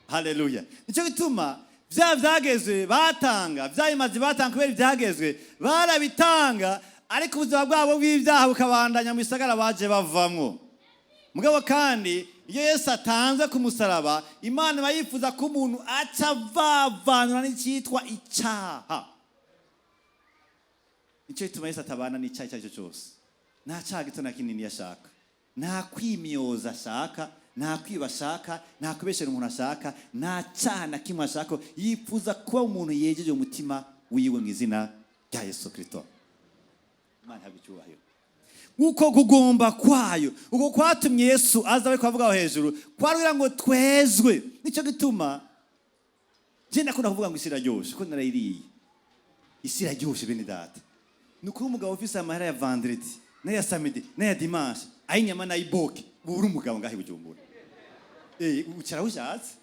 Haleluya. Nicyo gituma bya byagezwe batanga, bya bimazi batanga, kubera ibyagezwe barabitanga, ariko ubuzima bwabo bw'ibyaha bukabandanya mu bisagara baje bavamwo. Mugabo kandi iyo Yesu atanze ku musaraba, Imana iba yifuza ko umuntu aca avavanura n'icyitwa icyaha. Nicyo gituma Yesu atabana n'icyaha icyo ari cyo cyose. Nta cyaha gito na kinini ashaka, nta kwimyoza ashaka, nta kwiba ashaka, nta kubeshera umuntu ashaka, nta cyaha na kimwe ashaka. Yifuza kuba umuntu yejeje umutima wiwe mu izina rya Yesu Kristo. Imana ihabwe icyubahiro. Nk'uko kugomba kwayo uko kwatumye Yesu aza, ariko avuga aho hejuru kwarugira ngo twezwe. Nicyo gituma je ndakunda kuvuga ngo isi iraryoshe, ko narayiriye. Isi iraryoshe, bene data. Ni ukuri, umugabo ufise amahera ya vendredi n'aya samedi n'aya dimanche, ay'inyama n'ay'iboke, uba uri umugabo ngaho i Bujumbura. Ucara aho ushatse,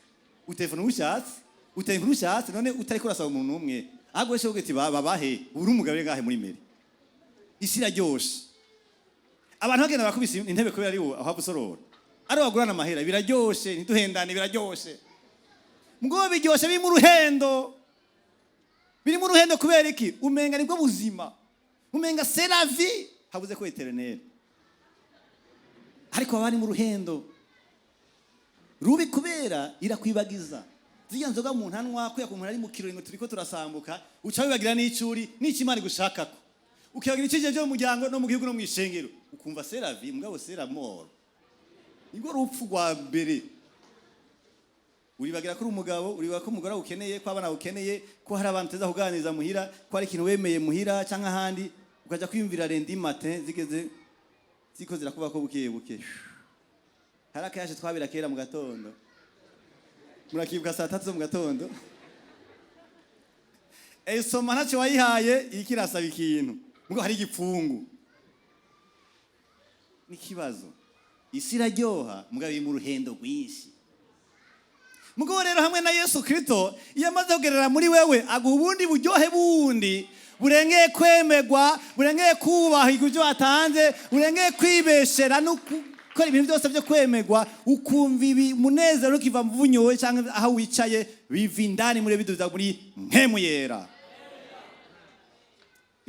utelefona uwo ushatse, utera inkuru ushatse, none utariko urasaba umuntu umwe, ahubwo wese uvuga ati babahe, uba uri umugabo uri ngahe muri mairie. Isi iraryoshe. Abantu bagenda bakubise intebe kubera ari wo aho gusorora, ari wagurana amahera. Biraryoshe, ntiduhendane, biraryoshe. Mugabo biryoshe birimo uruhendo, birimo uruhendo. Kubera iki? Umenga nibwo buzima, umenga c'est la vie, habuze ko éternel, ariko haba harimo uruhendo rubi, kubera irakwibagiza ziriya nzoga umuntu anywa, kubera ko umuntu ari mu kirori ngo turiko turasambuka, uca wibagira n'icuri n'icyo Imana igushakako, ukibagira icyo byo mu muryango no mu gihugu no mu ishengero, ukumva c'est la vie, mugabo c'est la mort. Nibwo rupfu rwa mbere. Uribagira ko uri umugabo, uribagira ko umugore awukeneye, ko abana awukeneye, ko hari abantu uteza kuganiriza muhira, ko hari ikintu wemeye muhira cyangwa ahandi, ukajya kwiyumvira lundi matin zigeze ziko zirakuba ko buke buke. Hari akayashe twabira kera mu gatondo, murakibuka? Saa 3 zo mu gatondo, esoma ntacyo wayihaye, iriko irasaba ikintu, mugo hari igipfungu n'ikibazo. Isi iraryoha, mugabo iri mu ruhendo rwinshi. Mugabo rero hamwe na Yesu Kristo, iyo amaze kugerera muri wewe, aguha ubundi buryohe bundi burengeye kwemerwa, burengeye kubaha ibyo watanze, burengeye kwibeshera no gukora ibintu byose byo kwemerwa. Ukumva ibi umunezero ukiva mu bunyowe cyangwa aho wicaye, biva indani muri biduza muri Mpwemu Yera.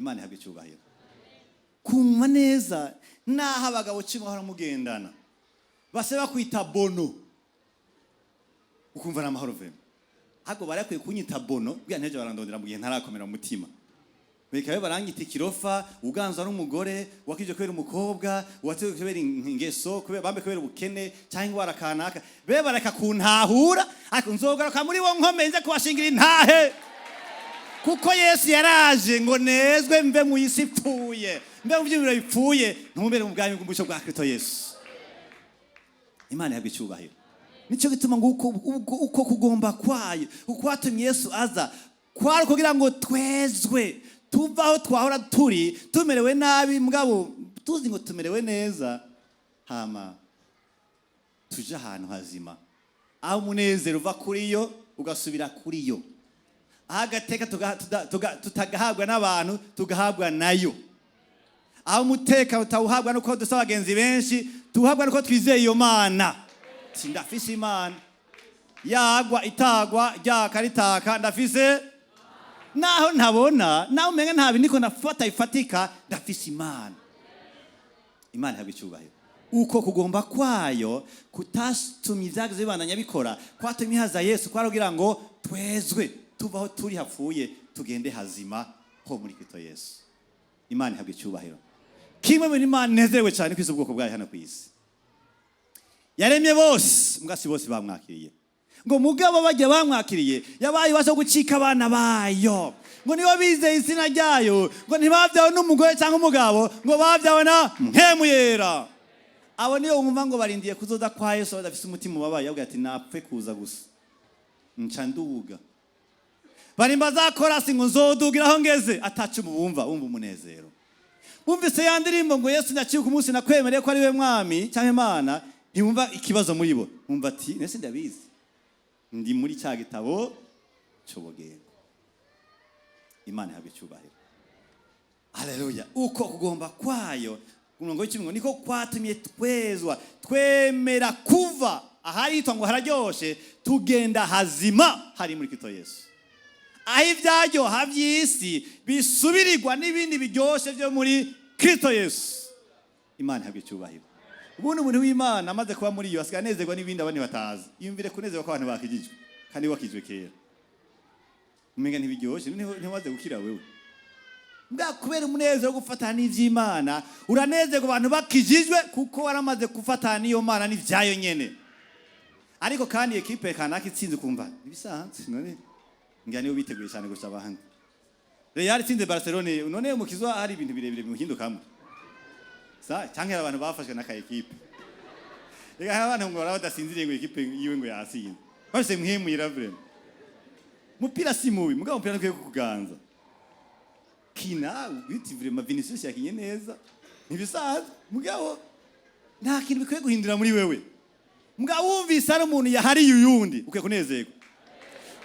Imana ihabwa icyubahiro. Kumva neza naho abagabo 10 bahora mugendana base bakwita bono, ukumva ni amahoro vema. Ahubwo bari bakwiye kunyita bono bwira ntejo barandondera mu gihe ntarakomera mu mutima. Bikaba baranyita ikirofa, uganzwa n'umugore wakije kubera umukobwa, watewe kubera ingeso, kubera bambe, kubera ubukene cyangwa ingwara kanaka. Be bareka kuntahura, ariko nzogaruka muri bo nkomeye, nze kubashingira intahe, kuko Yesu yaraje ngo nezwe, mve mu isi ipfuye, mve mu byumviro bipfuye, ntumbere mu bwami bw'umuco bwa Kristo Yesu. Imana ihabwa icyubahiro. Nicyo gituma ngo uko kugomba kwayo ukwatumye Yesu aza kwari kugira ngo twezwe, tuve aho twahora turi tumerewe nabi, mugabo tuzi ngo tumerewe neza, hama tuje ahantu hazima, aho umunezero uva kuri yo ugasubira kuri yo, aho agateka tutagahabwa n'abantu, tugahabwa nayo, aho umutekano utawuhabwa nuko dusa abagenzi benshi, tuwuhabwa nuko twizeye iyo Mana. Si ndafise Imana, yagwa itagwa, ryaka ritaka, ndafise. Naho ntabona, naho umenga nta bintu niko ndafata ifatika, ndafise Imana. Imana ihabwa icyubahiro. Uko kugomba kwayo kutatumye ibyagize bibandanya bikora, kwatumye haza Yesu, kwari kugira ngo twezwe, tuve aho turi hapfuye, tugende hazima ho muri Kristo Yesu. Imana ihabwa icyubahiro. Kimwe mu bintu Imana inezerewe cyane kwisi, ubwoko bwayo hano ku isi yaremye bose, mbwa si bose bamwakiriye. Ngo mugabo bajya bamwakiriye, yabaye ibasha gucika abana bayo, ngo nibo bizeye izina ryayo, ngo ntibabyawe n'umugore cyangwa umugabo, ngo babyawe na Mpwemu Yera. Abo niyo wumva ngo barindiye kuzoza kwa Yesu badafise umutima ubabaye, avuga ati: "Napfe kuza gusa nca nduga." Barimba za korasi ngo nzodugira aho ngeze, atacu bumva bumva umunezero, bumvise ya ndirimbo ngo "Yesu ndaciye ku munsi nakwemereye ko ari we mwami" cyangwa Imana, ntibumva ikibazo muri bo. Bumva ati: "Nese ndabizi, ndi muri cya gitabo cy'ubugingo." Imana ihabwa icyubahiro. Haleluya. Uko kugomba kwayo, umurongo w'10 ngo niko kwatumye twezwa, twemera kuva ahari yitwa ngo hararyoshe, tugenda hazima hari muri Kristo Yesu, aho ibyaryoha by'isi bisubirirwa n'ibindi biryoshe byo muri Kristo Yesu. Imana ihabwa icyubahiro. Ubundi umuntu w'Imana amaze kuba muri iyo, asigaye anezerwa n'ibindi abandi batazi. Yumvire kunezerwa ko abantu bakijijwe kandi wakijwe kera, umenga ntibiryoshe, ntiwaze gukira wewe bwa kubera umunezero wo gufatana n'ivy'Imana. Uranezerwa abantu bakijijwe, kuko waramaze gufatana n'iyo Mana n'ivyayo nyene. Ariko kandi ekipe kanaka itsinze, ukumva ibisanzwe, none ngira nibo biteguye cyane gusa abandi. Real itsinze Barcelone, none umukizwa hari ibintu birebire bimuhindukamo sa cyangwa hari abantu bafashwe n'aka ekipe? Reka, hari abantu ngo baraba badasinziriye ngo ekipe yiwe ngo yasinze, bafise Mpwemu Yera. Vraiment, mupira si mubi, mugabo umupira ntukwiye kukuganza. Kina witi, vraiment Vinicius yakinye neza, ntibisanzwe, mugabo nta kintu bikwiye guhindura muri wewe. Mugabo wumvise hari umuntu yahariye uyundi, ukwiye kunezerwa.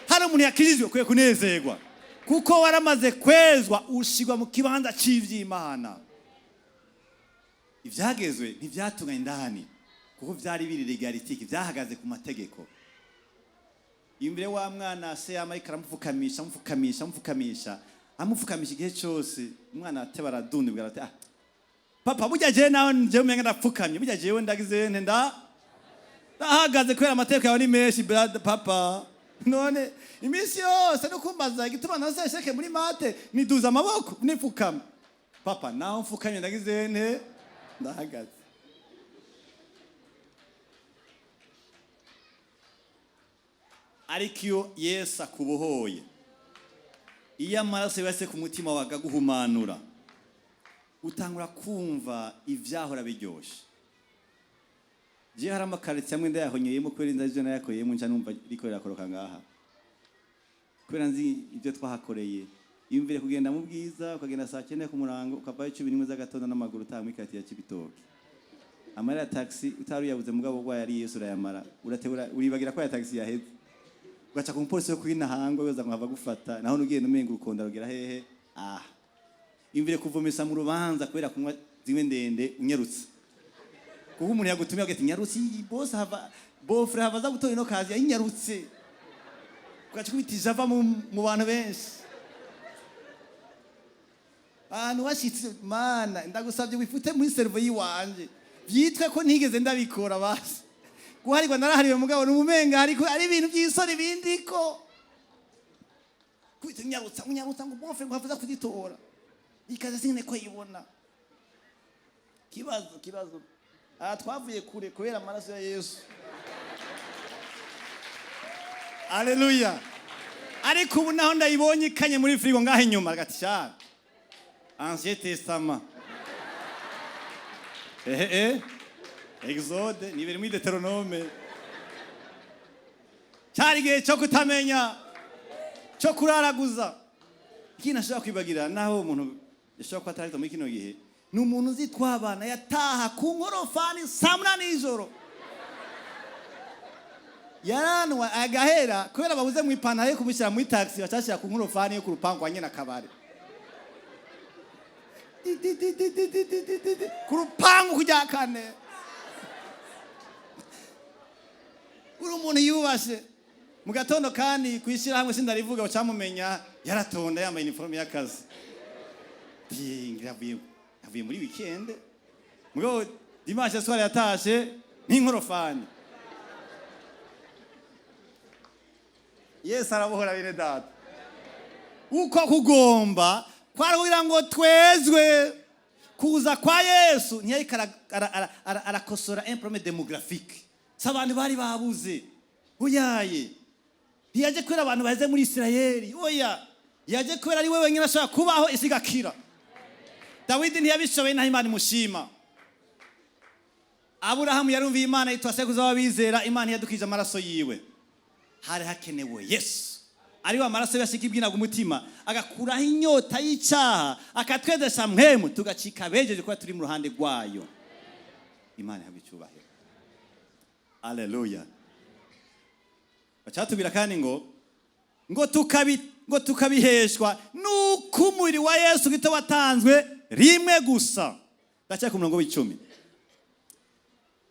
Hari umuntu yakirijwe, ukwiye kunezerwa, kuko waramaze kwezwa, ushigwa mu kibanza cy'ivy'Imana. Ivyagezwe ntivyatunganye indani, kuko vyari biri légalistique, vyahagaze ku mategeko. Imbere wa mwana, se yama ariko aramupfukamisha, amupfukamisha, amupfukamisha, amupfukamisha igihe cyose. Umwana ateba aradundibwa, arati: "Ah papa, burya jewe nawe jewe umenga ndapfukamye, burya jewe ndagize nte, ndahagaze kubera amategeko yawe ni menshi, brother papa. None iminsi yose no kumbaza igituma ntase échec muri maths, niduza amaboko nipfukama. Papa, naho mfukamye ndagize nte, ndahagaze." Ariko iyo Yesu akubohoye, iyo amaraso yubase ku mutima wawe akaguhumanura, utangura kumva ivyahora biryoshe. Jewe hari amakaritsiye amwe ndayahonyeyemo kubera inda ivyo nayakoreyemo, nca numva riko rirakoroka ngaha kubera nzi ibyo twahakoreye. Iyumvire kugenda mu Bwiza, ukagenda saa 9 ku murango, ukavayo 11 z'agatondo n'amaguru, utaha muri quartier ya Cibitoke. Amahera ya taxi utari uyabuze, mugabo urwaye ari Yesu urayamara, uratebura, uribagira ko ya taxi yaheze, ugaca ku mupolisi wo kuri Ntahangwa yoza ngo hava gufata, naho n'ugenda umenga urukonda rugera hehe. Ah, imvire kuvomesa mu rubanza kubera kunywa zimwe ndende unyarutse, kuko umuntu yagutumye agati nyarutse, iyi boss hava beau-frère hava aza gutora ino kazi yayinyarutse, ugaca kubita ijava mu bantu benshi. Ahantu washitse, Mana, ndagusabye wifute muri cerveau yiwanje, byitwe ko ntigeze ndabikora. Basi guharirwa narahariwe, mugabo numumenga ariko ari ibintu by'isoni bindiko kubita unyarutsa unyarutsa ngo beau-frère ngo havuza kuzitora ikaza singene ko yibona. Kibazo, kibazo. Aha twavuye kure kubera amaraso ya Yesu. Aleluya! Ariko ubu naho ndayibonye ikanye muri frigo ngaho inyuma, agati sha Ancien Testament, ehe eh Exode nibere muri Deutéronome. Cyari igihe cyo kutamenya, cyo kuraraguza. Ikintu ashobora kwibagira, naho umuntu yashobora kuba atarahita muri kino gihe, ni umuntu uzi twabana yataha ku nkorofani saa 8 y'ijoro, yaranwa agahera kubera babuze mu ipantaro yo kumushyira muri taxi, bacashyira ku nkorofani yo ku rupangu wa nyina akabare. Ti, ti, ti, ti, ti, ti, ti, ti, ti, ti, ku rupangu kujya kane. Uri umuntu yubashe mu gatondo, kandi ku ishyirahamwe sindarivuga, ucamumenya yaratonda yambaye uniforme y'akazi. Ngira avuye muri weekend, mugabo dimanche soir yatashe n'inkorofani. Yesu arabohora, bene data. Uko kugomba kwari kugira ngo twezwe. Kuza kwa Yesu ntiyariko arakosora un problème démographique, si abantu bari babuze. Oyaye, ntiyaje kubera abantu baheze muri Isirayeli. Oya, yaje kubera ari we wenyine ashobora kubaho isi igakira. Dawidi ntiyabishoboye, naho Imana imushima. Aburahamu yarumviye Imana, yitwa sekuruza w'abizera. Imana yadukije amaraso yiwe. Hari hakenewe Yesu ariwe amaraso yashika ibwinaga umutima, agakuraho inyota y'icyaha, akatwezesha mwemu, tugacika bejeje kuba turi mu ruhande rwayo. Imana ihabwa icyubahiro. Aleluya! Bacatubwira kandi ngo tukabiheshwa nuko umubiri wa Yesu gito watanzwe rimwe gusa. Ndacyari ku murongo w'10.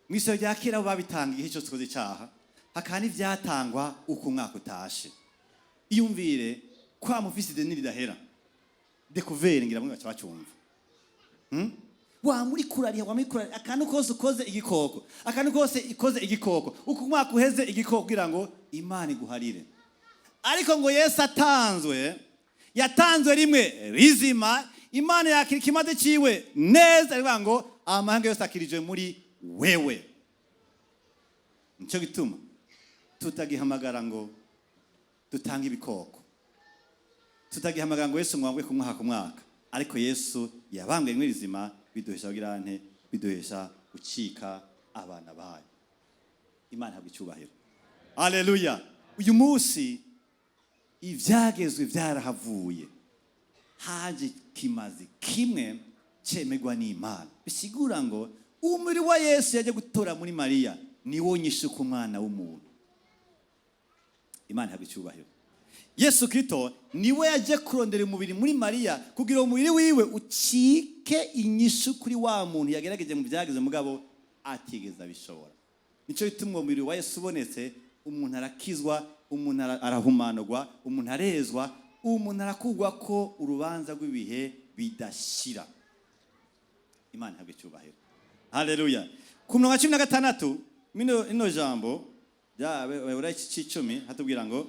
Mu isoro rya kera bo babitanga igihe cyose ukoze icyaha, hakaba n'ivyatangwa uko umwaka utashe. Iyumvire kwa mufise ideni ridahera, découvert, ngira bamwe baca bacumva. Wa muri kurariha, wa muri kurariha, akantu kose ukoze igikoko, akantu kose ikoze igikoko, uko umwaka uheze igikoko, kugira ngo Imana iguharire. Ariko ngo Yesu atanzwe, yatanzwe rimwe rizima, Imana yakira ikimaze ciwe neza, rivuga ngo amahanga yose akirijwe muri wewe. Nico gituma tutagihamagara ngo dutange ibikoko, tutagihamagara ngo Yesu mwangwe ku mwaka ku mwaka, ariko Yesu yabambwe rimwe rizima, biduhesha kugira nte? Biduhesha gucika abana bayo. Imana ihabwa icyubahiro. Aleluya! Uyu munsi ibyagezwe byarahavuye, haje kimazi kimwe cyemerwa n'Imana. Bisigura ngo umubiri wa Yesu yajya gutora muri Mariya niwo nyishu ku mwana w'umuntu. Imana ihabwa icyubahiro. Yesu Kristo niwe yaje kurondera umubiri muri Mariya kugira umubiri wiwe ucike inyishu kuri wa muntu yagerageje mu byageze, mugabo atigeze abishobora. Nicyo gituma uwo mubiri wa Yesu ubonetse, umuntu arakizwa, umuntu arahumanurwa, umuntu arezwa, umuntu arakugwa ko urubanza rw'ibihe bidashira. Imana ihabwa icyubahiro. Haleluya! Ku murongo wa 16, ino jambo rya c'icumi hatubwira ngo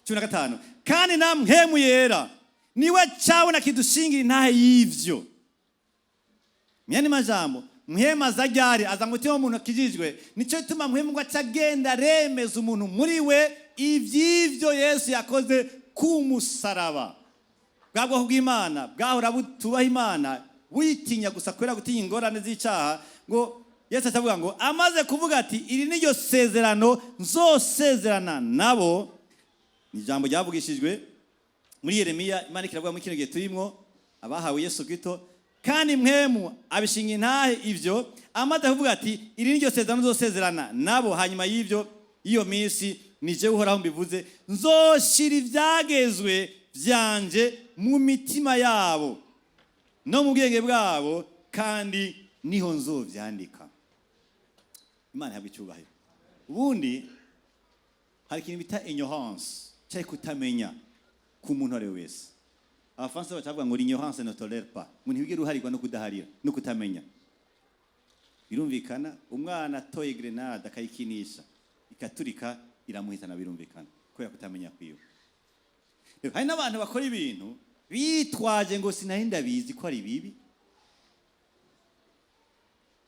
15: "Kandi namwe yera niwe cabona kidushingira intahe y'ivyo." Myani majambo Mpwemu aza ryari? Aza mu mutima w'umuntu akijijwe. Nicyo gituma Mpwemu ngo aca agenda aremeza umuntu muri we ivy'ivyo Yesu yakoze ku musaraba. Bwa bwoko bw'Imana bwahora butubaha Imana, witinya gusa kubera gutinya ingorane z'icyaha. Ngo Yesu atavuga ngo amaze kuvuga ati: "Iri ni ryo sezerano nzosezerana nabo." Ni ijambo ryavugishijwe muri Yeremiya. Imana ikiravuga muri kino gihe turimwo abahawe Yesu Kristo, kandi Mpwemu abishinga intahe ivyo. Amaze kuvuga ati: "Iri ni ryo sezerano nzosezerana nabo hanyuma y'ivyo, y'iyo minsi, ni jewe Uhoraho mbivuze, nzoshira ivyagezwe vyanje mu mitima yabo no mu bwenge bwabo, kandi niho nzovyandika." Imana ihabwa icyubahiro. Ubundi hari ikintu bita ignorance cyangwa kutamenya ku muntu uwo ari we wese. Abafaransa bacavuga ngo "l'ignorance ne tolère pas", ngo ntibigere uharirwa no kudaharira no kutamenya. Birumvikana, umwana atoye grenade akayikinisha ikaturika, iramuhitana, birumvikana, kubera kutamenya kwiwe. Rero, hari n'abantu bakora ibintu bitwaje ngo sinari ndabizi ko ari bibi.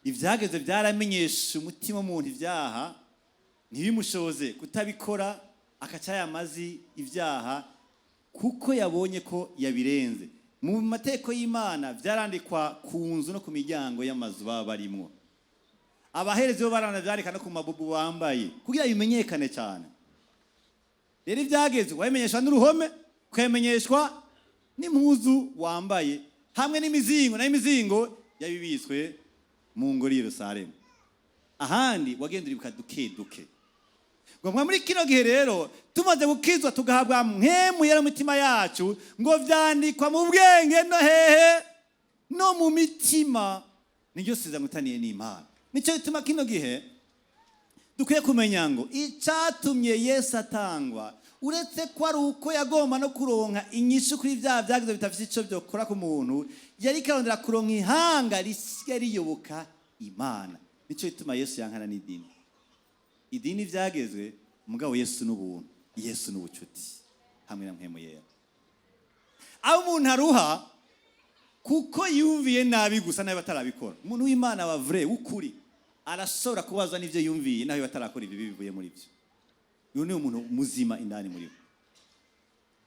Ibyageze byaramenyesha umutima w'umuntu ibyaha, ntibimushoboze kutabikora, akaca yamazi ibyaha kuko yabonye ko yabirenze. Mu mategeko y'Imana byarandikwa ku nzu no ku miryango y'amazu baba barimwo. Abaherezi bo baranabyandika no ku mabubu bambaye kugira bimenyekane cyane. Rero ibyageze wabimenyeshwa n'uruhome, ukamenyeshwa n'impuzu wambaye hamwe n'imizingo, nayo imizingo yabibitswe mu ngoro y'i Yerusalemu. Ahandi wagenda uribuka duke duke. Ngo mwa muri kino gihe rero tumaze gukizwa, tugahabwa Mpwemu Yera mu mitima yacu, ngo vyandikwa mu bwenge no hehe? No mu mitima. Niryo sezerano utaniye n'Imana. Nicyo gituma kino gihe dukwiye kumenya ngo icyatumye Yesu atangwa, uretse ko ari uko yagomba no kuronka inyishu kuri bya byagize bidafite icyo byokora ku muntu, yari karondera kuronka ihanga risigaye riyoboka Imana. Nicyo gituma Yesu yankana n'idini. Idini byagezwe, mugabo Yesu n'ubuntu, Yesu n'ubucuti hamwe na Mpwemu Yera. Aho umuntu aruha kuko yumviye nabi gusa nawe batarabikora, umuntu w'Imana wa vrai, w'ukuri, arashobora kubazwa n'ibyo yumviye nawe batarakora ibibi bivuye muri byo. Uyu ni umuntu muzima indani muri we,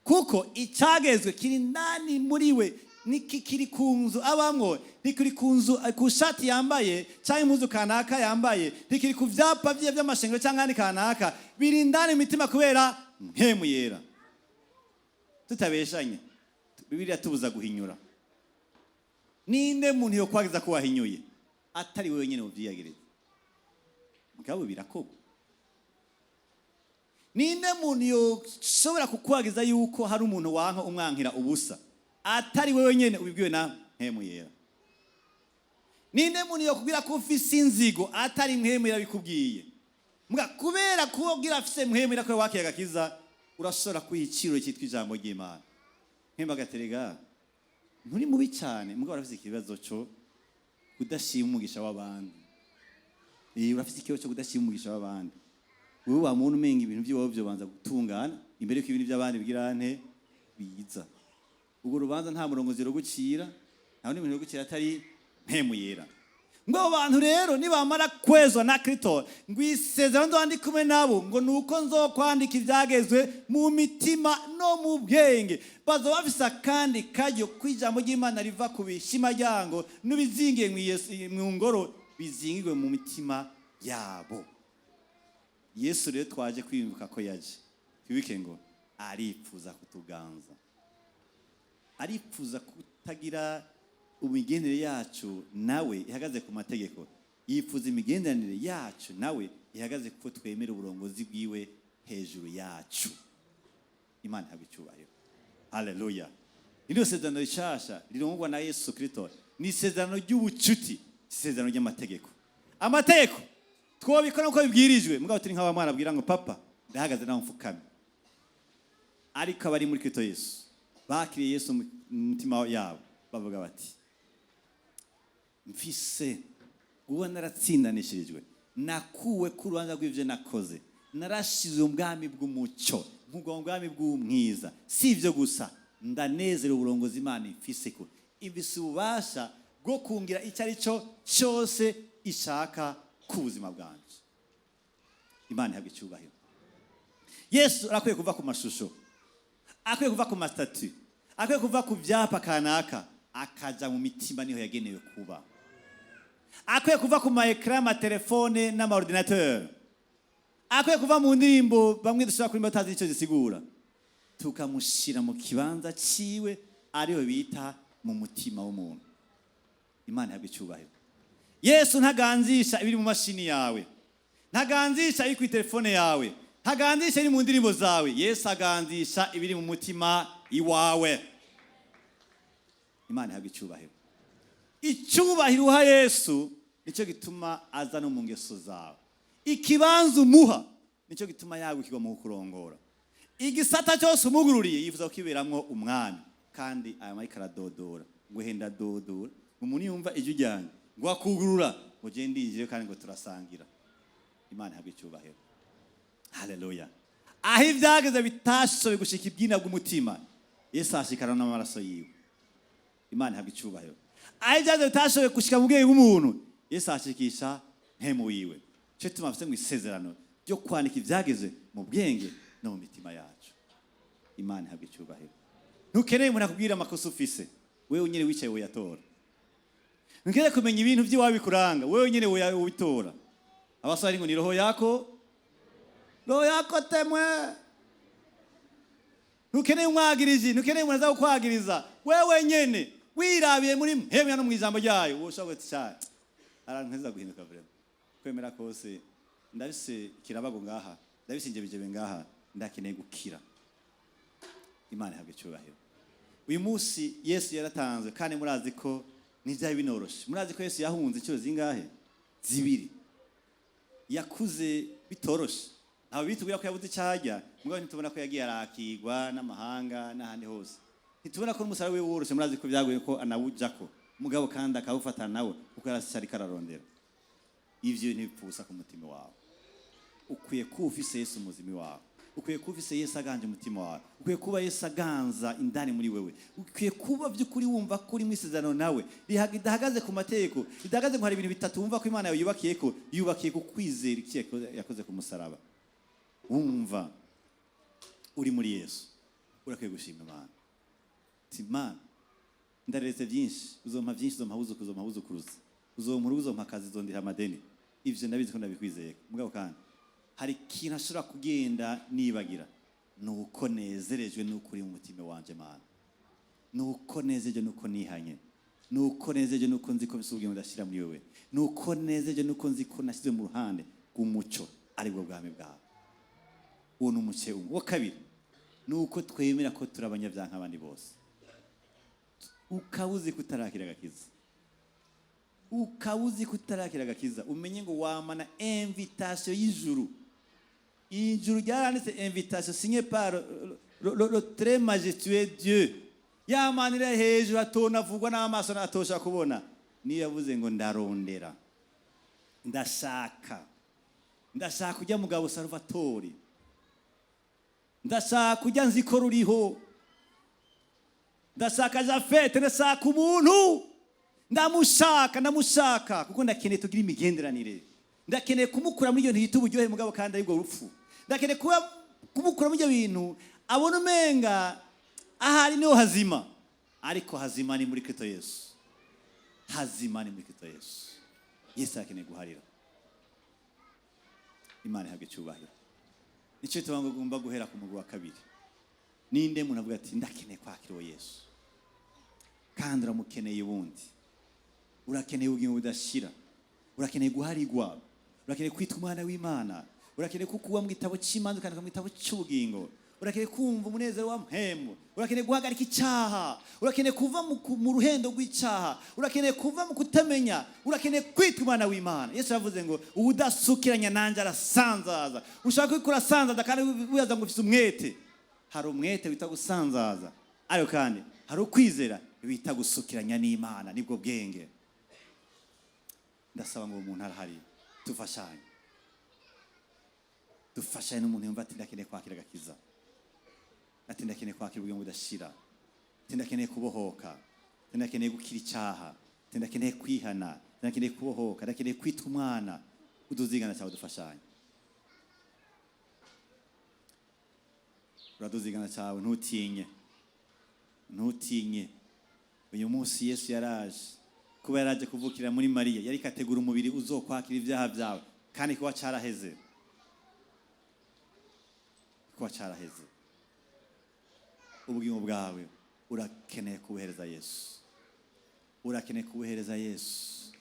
kuko icyagezwe kiri indani muri we. Niki kiri ku nzu abamwo, ntikiri ku nzu, ku shati yambaye cyangwa impuzu kanaka yambaye, ntikiri ku vyapa vye vy'amashengero cyangwa ahandi kanaka. Biri indani mu mitima kubera Mpwemu Yera. Tutabeshanye, Bibiliya tubuza guhinyura. Ninde muntu yokwageza ko wahinyuye atari wewe nyene uvyiyagiriza? Mugabo birakorwa. Ninde muntu yoshobora kukwagiza yuko hari umuntu wanka umwankira ubusa atari wewe nyene ubibwiwe na Mpwemu Yera? Ninde muntu yokubwira ko ufise inzigo atari Mpwemu Yera bikubwiye? Mbwa kubera kubwira afise Mpwemu Yera ko wakiye agakiza, urashobora kwiha iciro cyitwa ijambo ry'Imana. Mpwemu agaterega nturi mubi cyane, mugabo urafise ikibazo cyo kudashima umugisha w'abandi. Urafise ikibazo cyo kudashima umugisha w'abandi. Wewe wa muntu umenga ibintu by'iwawe byobanza gutungana imbere yuko ibintu by'abandi bigira nte biza. Ubwo rubanza nta murongozi rugucira, nta wundi muntu rugucira atari Mpwemu Yera. Ngo abo bantu rero nibamara kwezwa na Kristo, ngo isezerano nzoba ndi kumwe nabo ngo ni uko nzokwandika ibyagezwe mu mitima no mu bwenge. Bazoba bafise akandi karyo ko ijambo ry'Imana riva ku bishimaryango n'ibizingiye mu ngoro, bizingirwe mu mitima yabo. Yesu rero twaje kwibuka ko yaje, twibuke ngo aripfuza kutuganza, aripfuza kutagira imigenderanire yacu nawe ihagaze ku mategeko. Yifuza imigenderanire yacu nawe ihagaze kuko twemera uburongozi bwiwe hejuru yacu. Imana ihabwa icyubahiro, haleluya. Iryo sezerano rishasha rirongwa na Yesu Kristo ni isezerano ry'ubucuti, isezerano ry'amategeko. Amategeko twobikora uko bibwirijwe, mugabo turi nk'abamwana abwira ngo: "Papa, ndahagaze nawe mfukame." Ariko abari muri Kristo Yesu, bakiriye Yesu mu mutima yabo, bavuga bati: "Mfise uwo naratsindanishirijwe, nakuwe ku rubanza rw'ibyo nakoze, narashizwe mu bwami bw'umucyo, nkugwa mu bwami bw'umwiza. Si ibyo gusa, ndanezerewe uburongozi Imana imfise, ko imfise ububasha bwo bwo kungira icyo ari cyo cyose ishaka ku buzima bwanje. Imana ihabwa icyubahiro. Yesu arakwiye kuva ku mashusho, akwiye kuva ku ma statues, akwiye kuva ku byapa kanaka, akaja mu mitima, niho yagenewe kuba. Akwiye kuva ku ma écrans, amatelefone n'ama ordinateurs. Akwiye kuva mu ndirimbo bamwe dushobora kuririmba batazi icyo zisigura, tukamushyira mu kibanza ciwe, ariho bita mu mutima w'umuntu. Imana ihabwa icyubahiro. Yesu ntaganzisha ibiri mu mashini yawe, ntaganzisha ibiri ku telefone yawe, ntaganzisha ibiri mu ndirimbo zawe. Yesu aganzisha ibiri mu mutima iwawe. Imana ihabwa icyubahiro. Icyubahiro uha Yesu nicyo gituma aza no mu ngeso zawe. Ikibanza umuha nicyo gituma yagukirwa mu kurongora. Igisata cyose umugururiye, yifuza kukiberamwo umwami. Kandi aya mariko aradodora ngo henda dodora, umuntu yumva ijwi ryanjye ngo akugurura, ngo gende ndinjire kandi ngo turasangira. Imana ihabwa icyubahiro. Haleluya. Aho ibyageze bitashoboye gushika ibwina bw'umutima, Yesu ashikana n'amaraso yiwe. Imana ihabwa icyubahiro. Aho ibyageze bitashoboye gushika mu bwenge bw'umuntu, Yesu ashikisha mpemu wiwe. Cyo tuma afite mu isezerano ryo kwandika ibyageze mu bwenge no mu mitima yacu. Imana ihabwa icyubahiro. Ntukeneye umuntu akubwira amakosa ufise, wewe nyine wicaye uyatora. Ntukeneye kumenya ibintu by'iwawe bikuranga, wewe nyine ubitora. Abaswahili ngo ni roho yako, roho yako temwe. Ntukeneye umwagiriji, ntukeneye umuntu aza kukwagiriza. Wewe nyene wirabiye muri mpemya no mu ijambo ryayo, woshobora guti cyane arantu nteza guhinduka vraiment. Kwemera kose ndabise kirabago ngaha, ndabise injebijebe ngaha, ndakeneye gukira. Imana ihabwa icyubahiro. Uyu munsi Yesu yaratanzwe, kandi murazi ko ntibyari binoroshe. Murazi ko Yesu yahunze inshuro zingahe? Zibiri. Yakuze bitoroshe. Ntabwo bitubwira ko yabuze icyo arya, mugabo ntitubona ko yagiye arakigwa n'amahanga n'ahandi hose. Ntitubona ko n'umusaraba we woroshe. Murazi ko byagoye ko anawujako, mugabo kandi akawufatana nawe kuko yarasi ariko ararondera. Ivyo ntibipfusa ku mutima wawe. Ukwiye kuba ufise Yesu umuzimi wawe, ukwiye kuba ufise Yesu aganje umutima wawe, ukwiye kuba Yesu aganza indani muri wewe. Ukwiye kuba by'ukuri wumva ko uri mu isezerano nawe ridahagaze ku mategeko, ridahagaze ngo hari ibintu bitatu wumva ko Imana yawe yubakiye, ko yubakiye ku kwizera iki yakoze ku musaraba. Wumva uri muri Yesu, urakwiye gushima Imana. Ati: "Imana, ndaretse byinshi, uzompa byinshi, uzompa abuzukuru, uzompa abuzukuruza, uzompa urugo, uzompa akazi, uzondiha amadeni. Ivyo ndabizi ko ndabikwizeye. Mugabo kandi hari ikintu ashobora kugenda nibagira, ni uko nezerejwe n'uko uri mu mutima wanje. Mana, ni uko nezerejwe n'uko nihanye, ni uko nezerejwe n'uko nzi ko mfise ubugingo budashira muri wewe, ni uko nezerejwe n'uko nzi ko nashyizwe mu ruhande rw'umuco, aribwo bwami bwawe." Uwo ni umuce umwe. Uwa kabiri ni uko twemera ko turi abanyabyaha nk'abandi bose. Ukaba uzi ko utarakira agakiza, ukaba uzi ko utarakira agakiza, umenye ngo wamana invitation y'ijuru. Ijuru ryaranditse invitation signée par le très majestueux Dieu, yamanira hejuru atonavugwa n'amaso atosha kubona. Niyo yavuze ngo: "Ndarondera, ndashaka, ndashaka ujya mugabo Salvatori, ndashaka ujya nzi ko ruriho, ndashaka Jafete, ndashaka umuntu, ndamushaka, ndamushaka kuko ndakeneye tugira imigenderanire, ndakeneye kumukura muri iyo ntiyita uburyohe, mugabo kandi aribwo rupfu, ndakeneye kuba kumukura muri ibyo bintu abona umenga ahari niho hazima, ariko hazima ni muri Kristo Yesu, hazima ni muri Kristo Yesu." Yesu arakeneye guharira. Imana ihabwa icyubahiro. Nicyo tuba ngomba guhera ku mugwi wa kabiri. Ninde muntu avuga ati: "Ndakeneye kwakira uwo Yesu"? Kandi uramukeneye. Ubundi urakeneye ubugingo budashira, urakeneye guharigwa, urakeneye kwitwa umwana w'Imana, urakeneye kukuba mu gitabo cy'imanza ukandika mu gitabo cy'ubugingo, urakeneye kumva umunezero wa mpemu, urakeneye guhagarika icyaha, urakeneye kuva mu ruhendo rw'icyaha, urakeneye kuva mu kutamenya, urakeneye kwitwa umwana w'Imana. Yesu yavuze ngo: "Udasukiranya nanjye arasanzaza." Ushaka kwikura asanzaza, kandi wibaza ngo ufite umwete. Hari umwete wita gusanzaza, ariko kandi hari ukwizera bita gusukiranya n'Imana, nibwo bwenge. Ndasaba ngo uwo muntu arahari, dufashanye, dufashanye n'umuntu yumva ati: "Ndakeneye kwakira agakiza," ati: "Ndakeneye kwakira ubugingo budashira," ati: "Ndakeneye kubohoka," ati: "Ndakeneye gukira icyaha." Ati ndakeneye kwihana, ndakeneye kubohoka, ndakeneye kwitwa umwana. Uduzigana cyawe dufashanye. Uraduzigana cyawe, ntutinye, ntutinye. Uyu munsi Yesu yaraje, kuba yaraje kuvukira muri Mariya, yari kategura umubiri uzokwakira ibyaha byawe, kandi kuba caraheze, kuba caraheze. Ubugingo bwawe urakeneye kubuhereza Yesu, urakeneye kubuhereza Yesu,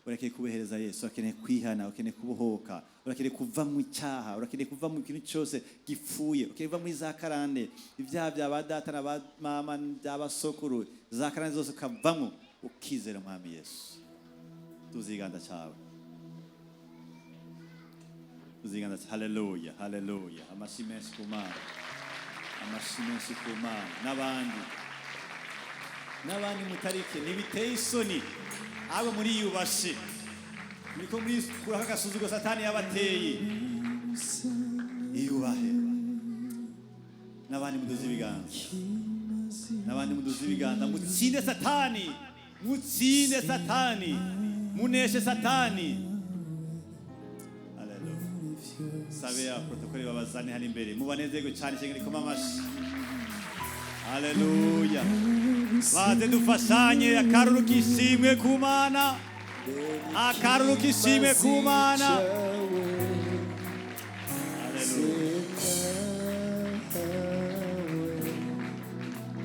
urakeneye kubuhereza Yesu. Urakeneye kwihana, urakeneye kubohoka, urakeneye kuva mu cyaha, urakeneye kuva mu kintu cyose gipfuye, urakeneye kuva muri za karande, ibyaha bya ba data na ba mama, bya basokuru, za karande zose ukavamo, ukizera Umwami Yesu. Tuziganda cyawe, tuziganda. Haleluya, haleluya! Amashyi menshi ku Mana, amashyi menshi ku Mana. N'abandi, n'abandi mutarike, ntibiteye isoni, abo muriyubashe, muriko murikuraho agasuzuguro Satani yabateye. Iyubahe. N'abandi muduze ibiganza, n'abandi muduze ibiganza. Mutsinde Satani, mutsinde Satani, muneshe Satani. Haleluya! Sabe ya protokole babazane hano imbere, mubanezerwe cyane cyane, rikoma amashi. Haleluya! Baze dufashanye. Akaruru kishimwe ku Mana, akaruru kishimwe ku Mana. Haleluya!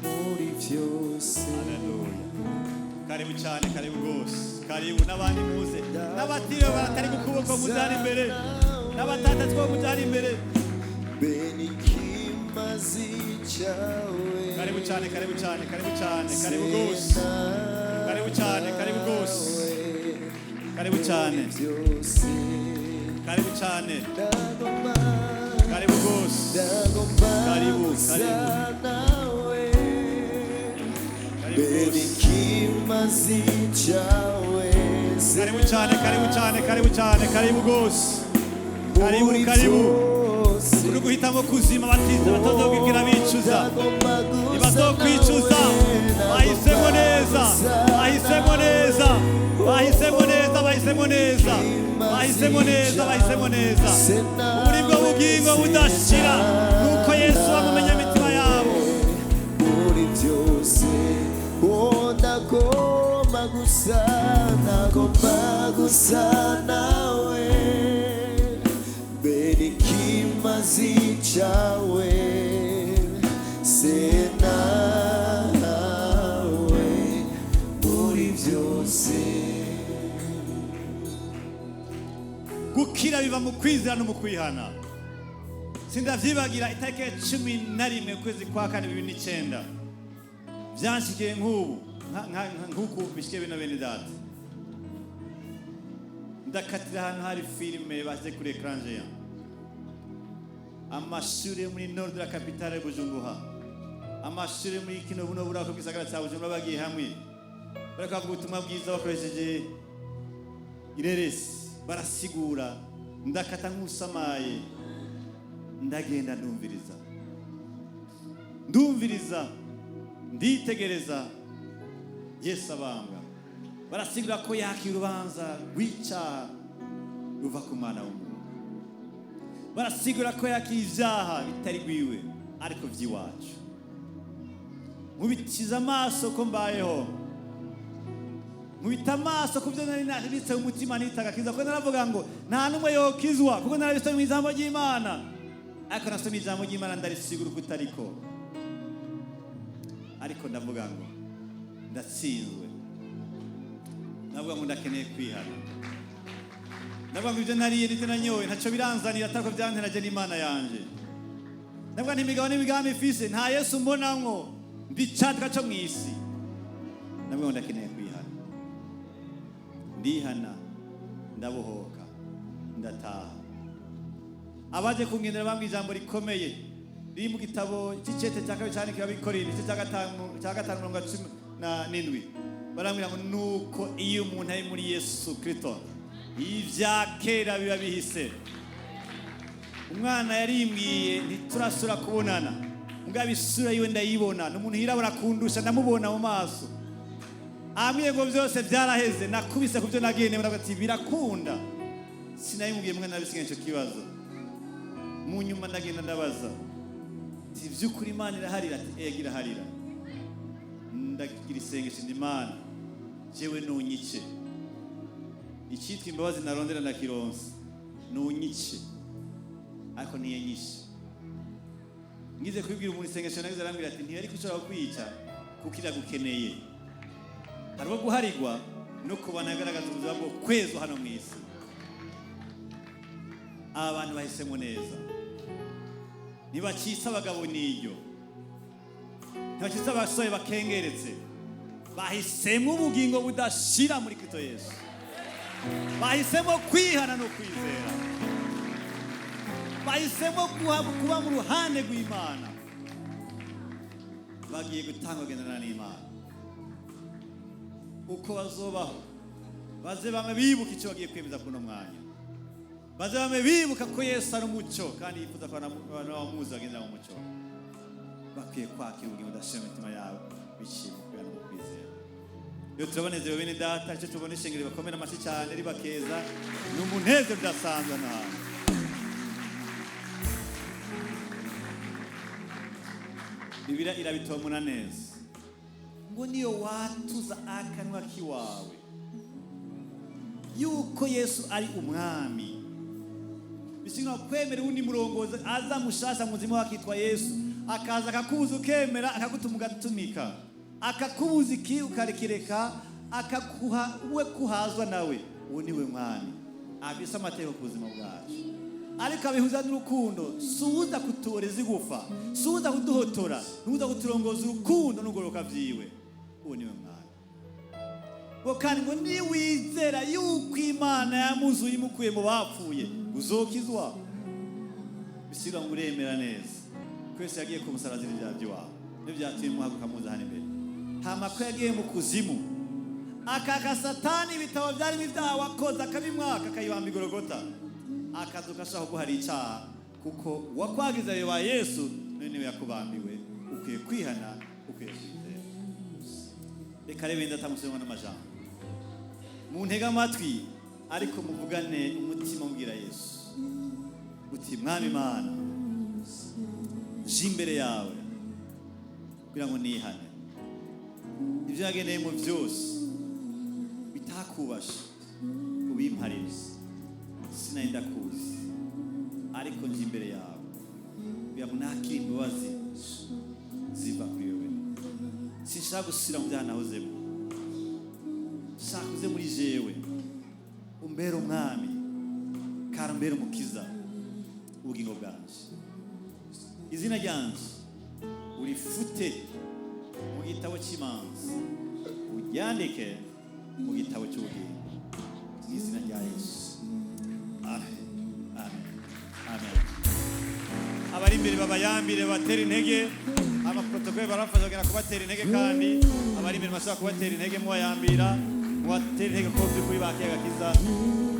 Muri byose. Haleluya! Karibu cyane, karibu rwose, karibu. N'abandi muze, n'abatiriwe baratari ku kuboko, mujyane imbere, n'abatatatwa mujyane imbere. Benikimazi cyawe. Karibu cyane, karibu cyane, karibu cyane, karibu rwose, karibu cyane, karibu rwose, karibu cyane. Byose. Karibu cyane. Ndagomba. Karibu rwose. Ndagomba. Karibu, Gusa karibu. nawe. Karibu rwose. Benikimazi cyawe. Karibu cyane, karibu cyane, karibu cyane, karibu rwose, karibu. Muri Karibu. byose. Uri guhitamo kuzima, batiza batazokwigira bicuza, ntibazokwicuza. Bahisemo neza, bahisemo neza, bahisemo neza, bahisemo neza, bahisemo neza, bahisemo neza. Ubu ni bwo bugingo budashira, nuko Yesu bamumenya imitima yabo. Muri byose, oh, ndagomba gusa, ndagomba gusa nawe, benikimazi cyawe, se nawe muri byose. Gukira biva mu kwizera no mu kwihana. Sindavyibagira, itariki ya 11 ukwezi kwa kane 2009, vyanshikiye nk'ubu, nk'uku bishikiye bino bene data. Ndakatira ahantu hari filime bashyize kuri écran géant, amashuri yo muri nord de la capitale ya Bujumbura, amashuri yo muri kino buno burako bw'isagara cya Bujumbura, bagiye hamwe bariko bavuga ubutumwa bwiza bakoresheje ireresi, barasigura. Ndakata nk'usamaye, ndagenda, ndumviriza, ndumviriza, nditegereza Yesu abambwa. Barasigura ko yakira urubanza rw'icyaha ruva ku mwana w'umuntu, barasigura ko yakira ibyaha bitari rwiwe ariko by'iwacu. Nkubitiza amaso ko mbayeho, nkubita amaso ku byo nari nabitse mu mutima nitaga kiza, kuko naravuga ngo nta n'umwe yokizwa, kuko narabisomye mu ijambo ry'Imana. Ariko nasomye ijambo ry'Imana, ndarisigura uko utariko, ariko ndavuga ngo ndatsinzwe, ndavuga ngo ndakeneye kwihana, ndavuga ngo ibyo nariye n'ibyo nanyoye ntacyo biranzanira atari ko byanteraje n'Imana yanje. Ndavuga nti imigabo n'imigambi ifise nta Yesu mbonamwo, ndi icyaduka cyo mu isi. Ndavuga ngo ndakeneye kwihana. Ndihana, ndabohoka, ndataha. Abaje kungendera bambwiye ijambo rikomeye riri mu gitabo cy'icete cya kabiri cyane Abikorino, igice cya gatanu, mirongo 17. Barambwira ngo nuko iyo umuntu ari muri Yesu Kristo, ibya kera biba bihise. Umwana yarimbwiye, ntiturasura kubonana, mugabo isura yiwe ndayibona, ni umuntu yirabura kundusha, ndamubona mu maso. Ambwiye ngo byose byaraheze, nakubise ku byo nagiye nemera ati birakunda. Sinabimubwiye mwe, nabisigaye icyo kibazo. Mu nyuma ndagenda ndabaza ati: "By'ukuri Imana iraharira?" Ati: "Ego, iraharira." Ndagira isengesho ndi: "Imana, jewe nunyice, icyitwa imbabazi narondera ndakironse, nunyice." Ariko ntiyanyishe. Ngize kubibwira umuntu isengesho nagize, arambwira ati: "Ntiyari kushobora kwica kuko iragukeneye." Hariho guharigwa no kubana agaragaza ubuzima bwo kwezwa hano mu isi. Aba bantu bahisemo neza, ntibacitse abagabo n'iryo, ntibacitse abasore bakengeretse. Bahisemo ubugingo budashira muri Kristo Yesu, bahisemo kwihana no kwizera, bahisemo kuba mu ruhande rw'Imana. Bagiye gutanga kugendana n'Imana. Uko bazobaho, baze bamwe bibuka icyo bagiye kwemeza kuri uno mwanya, baze bamwe bibuka ko Yesu ari umucyo kandi yifuza ko abantu bamuzi bagendera mu mucyo. Bakwiye kwakira ubugingo budashira mu mitima yabo biciye mu kwihana no kwizera. Iyo turabanezerewe, bene Data, icyo tubona ishengero ribakomera amashyi cyane, ribakeza, ni umunezero udasanzwe hano hantu. Bibiliya irabitomora neza ngo niyo watuza akanwa k'iwawe yuko Yesu ari umwami, bisigura kwemera uwundi murongozi aza mushasha mu buzima wakitwa Yesu, akaza akakubuza ukemera, akagutuma ugatumika, akakubuza iki ukarekireka, akakuha we kuhazwa nawe. Uwo niwe mwami afise amategeko ku buzima bwacu, ariko abihuza n'urukundo. Si uwuza kutuboreza igufa, si uwuza kuduhotora, ni uwuza kuturongoza urukundo n'ugororoka vyiwe. Uwo niwe mwami. Ngo kandi ngo niwizera yuko Imana yamuzuye imukuye mu bapfuye, uzokizwa. Bisigura ngo uremera neza ko Yesu yagiye ku musaraba azira ibyaha by'iwawe, nibyo byatumye muhaguruka muza hano imbere. Hama ko yagiye mu kuzimu, akaka Satani ibitabo byarimo ibyaha wakoze, akabimwaka, akayibamba igorogota, akazuka ashaka kuguhara icyaha, kuko uwakwagiza ayo ba Yesu none niwe yakubambiwe. Ukwiye kwihana, ukwiye kwizera. Reka rero wenda atamusubiramo n'amajambo, muntege amatwi, ariko muvugane umutima mubwira Yesu uti: "Mwami Imana, nje imbere yawe kugira ngo nihane ibyo yagendeyemo byose bitakubasha, ubimparire. Sinari ndakuzi, ariko nje imbere yawe kugira ngo nakire imbabazi ziva kuri wewe. Sinshaka gusubira mu byaha nahozemo, shaka uze muri jewe, umbere umwami kandi umbere umukiza ubugingo bwanje. Izina ryanje urifute mu gitabo cy'imanza, uryandike mu gitabo cy'ubugingo, mu izina rya Yesu. Amen, amen, amen." Abari imbere babayambire, babatera intege. Amaprotokole barafasha kugenda kubatera intege, kandi abari imbere bashobora kubatera intege, mubayambira, mubatera intege ko by'ukuri bakiye agakiza.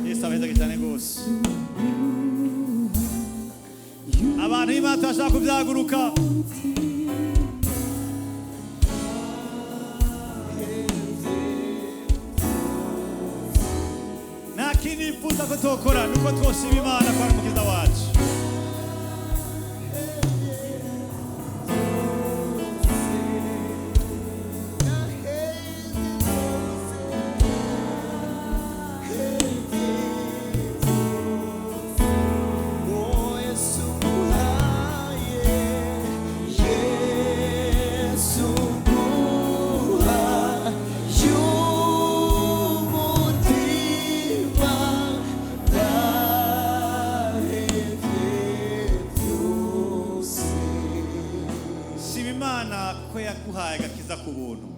Yesu abahezage cyane rwose. Abantu b'Imana turashaka kubyaguruka. Nta kindi nifuza ko tokora nuko twoshima Imana ko ari umukiza wacu. Oh, Yesu nguhaye, Yesu nguhaye umutima, ndahevye byose. Shima Imana ko yaguhaye agakiza ku buntu.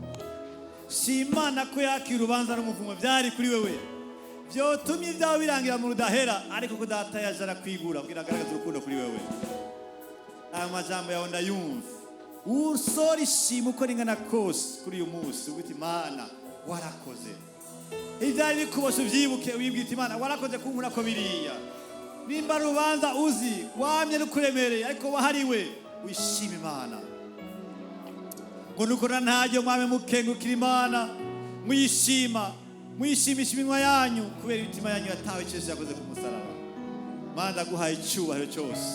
Shima Imana ko yakira urubanza n'umuvumo byari kuri wewe, byotumye ibyawe birangira mu rudahera, ariko ko Data yaje arakwigura kugira agaragaze urukundo kuri wewe. Aya majambo yawe ndayumva. Usora ishima uko ringana kose kuri uyu munsi, uvuga uti: "Imana, warakoze." Ibyari bikuboshe ubyibuke, wibwita: "Imana, warakoze kunkura ko biriya." Nimba ari urubanza uzi wamye rukuremereye ariko wahariwe, wishima Imana. Ngo nukora ntaryo mwame mukengukira Imana. Muyishima, muyishimisha iminwa yanyu kubera imitima yanyu yatawe icyo Yesu yakoze ku musaraba. Mana, ndaguhaye icyubahiro cyose.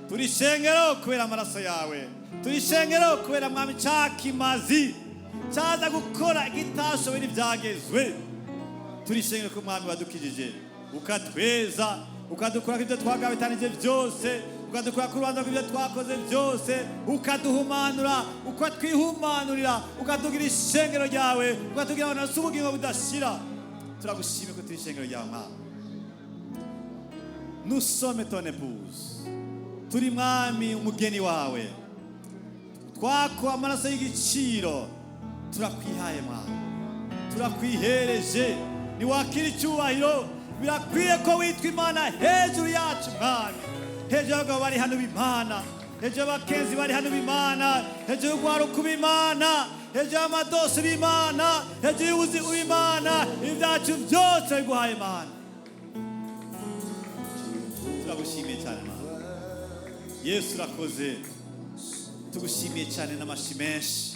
Turi ishengero kubera amaraso yawe, turi ishengero kubera, Mwami, cyakimazi cyaza gukora igitashoboye n'ibyagezwe. Turi ishengero ko, Mwami, wadukijije, ukatweza, ukadukura ku ibyo twagabitanije byose, ukadukura ku rubanza rw'ibyo twakoze byose, ukaduhumanura, ukatwihumanurira, ukatugira ishengero ryawe, ukatugira abantu bafite ubugingo budashira. Turagushimye ko turi ishengero ryawe, Mwami. Nous sommes ton épouse. Turi, Mwami, umugeni wawe. Twakuwe amaraso y'igiciro. Turakwihaye, Mwami, turakwihereje. Niwakira icyubahiro. Birakwiye ko witwa Imana hejuru yacu, Mwami, hejuru y'abagabo bari hano b'Imana, hejuru y'abakenzi bari hano b'Imana, hejuru y'urwaruka b'Imana, hejuru y'amadosi b'Imana, hejuru y'ubuzi bw'Imana. Ibyacu byose biguhaye, Imana. Turagushimiye cyane, Mana. Yesu, urakoze. Tugushimiye cyane n'amashi menshi,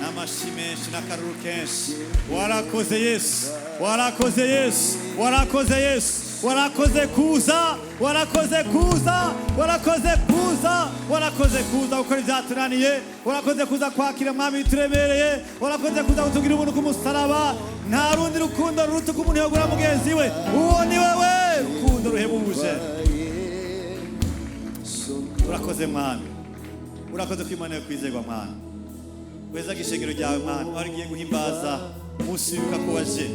n'amashi menshi, n'akaruru kenshi. Warakoze, Yesu. Warakoze, Yesu. Warakoze, Yesu. Warakoze kuza, warakoze kuza, warakoze kuza, warakoze kuza gukora ibyatunaniye. Warakoze kuza kwakira, Mwami, bituremereye. Warakoze kuza kutugira ubuntu ku musaraba. Nta rundi rukundo ruruta uko umuntu yagura mugenzi we. Uwo ni wewe rukundo ruhebuje. Urakoze, Mwami. Urakoze ko Imana yo kwizerwa. Mwana, weza ishengero ryawe, Mwana, aho rigiye guhimbaza umunsi wibuka ko waje,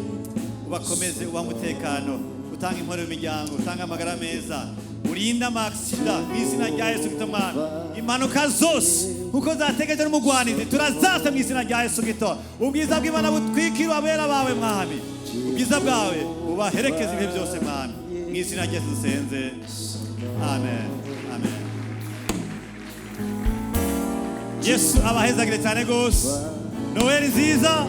ubakomeze, ubahe umutekano, utanga impore mu miryango, utanga amagara meza, urinde ama accident mu izina rya Yesu Kristo. Mwana, impanuka zose kuko zategereje n'umugwanizi, turazasa mu izina rya Yesu Kristo. Ubwiza bw'Imana butwikira abera bawe, Mwami. Ubwiza bwawe bubaherekeze ibihe byose, Mwami. Mu izina rya Yesu dusenze, amen, amen. Yesu abahezagire cyane rwose. Noweli nziza.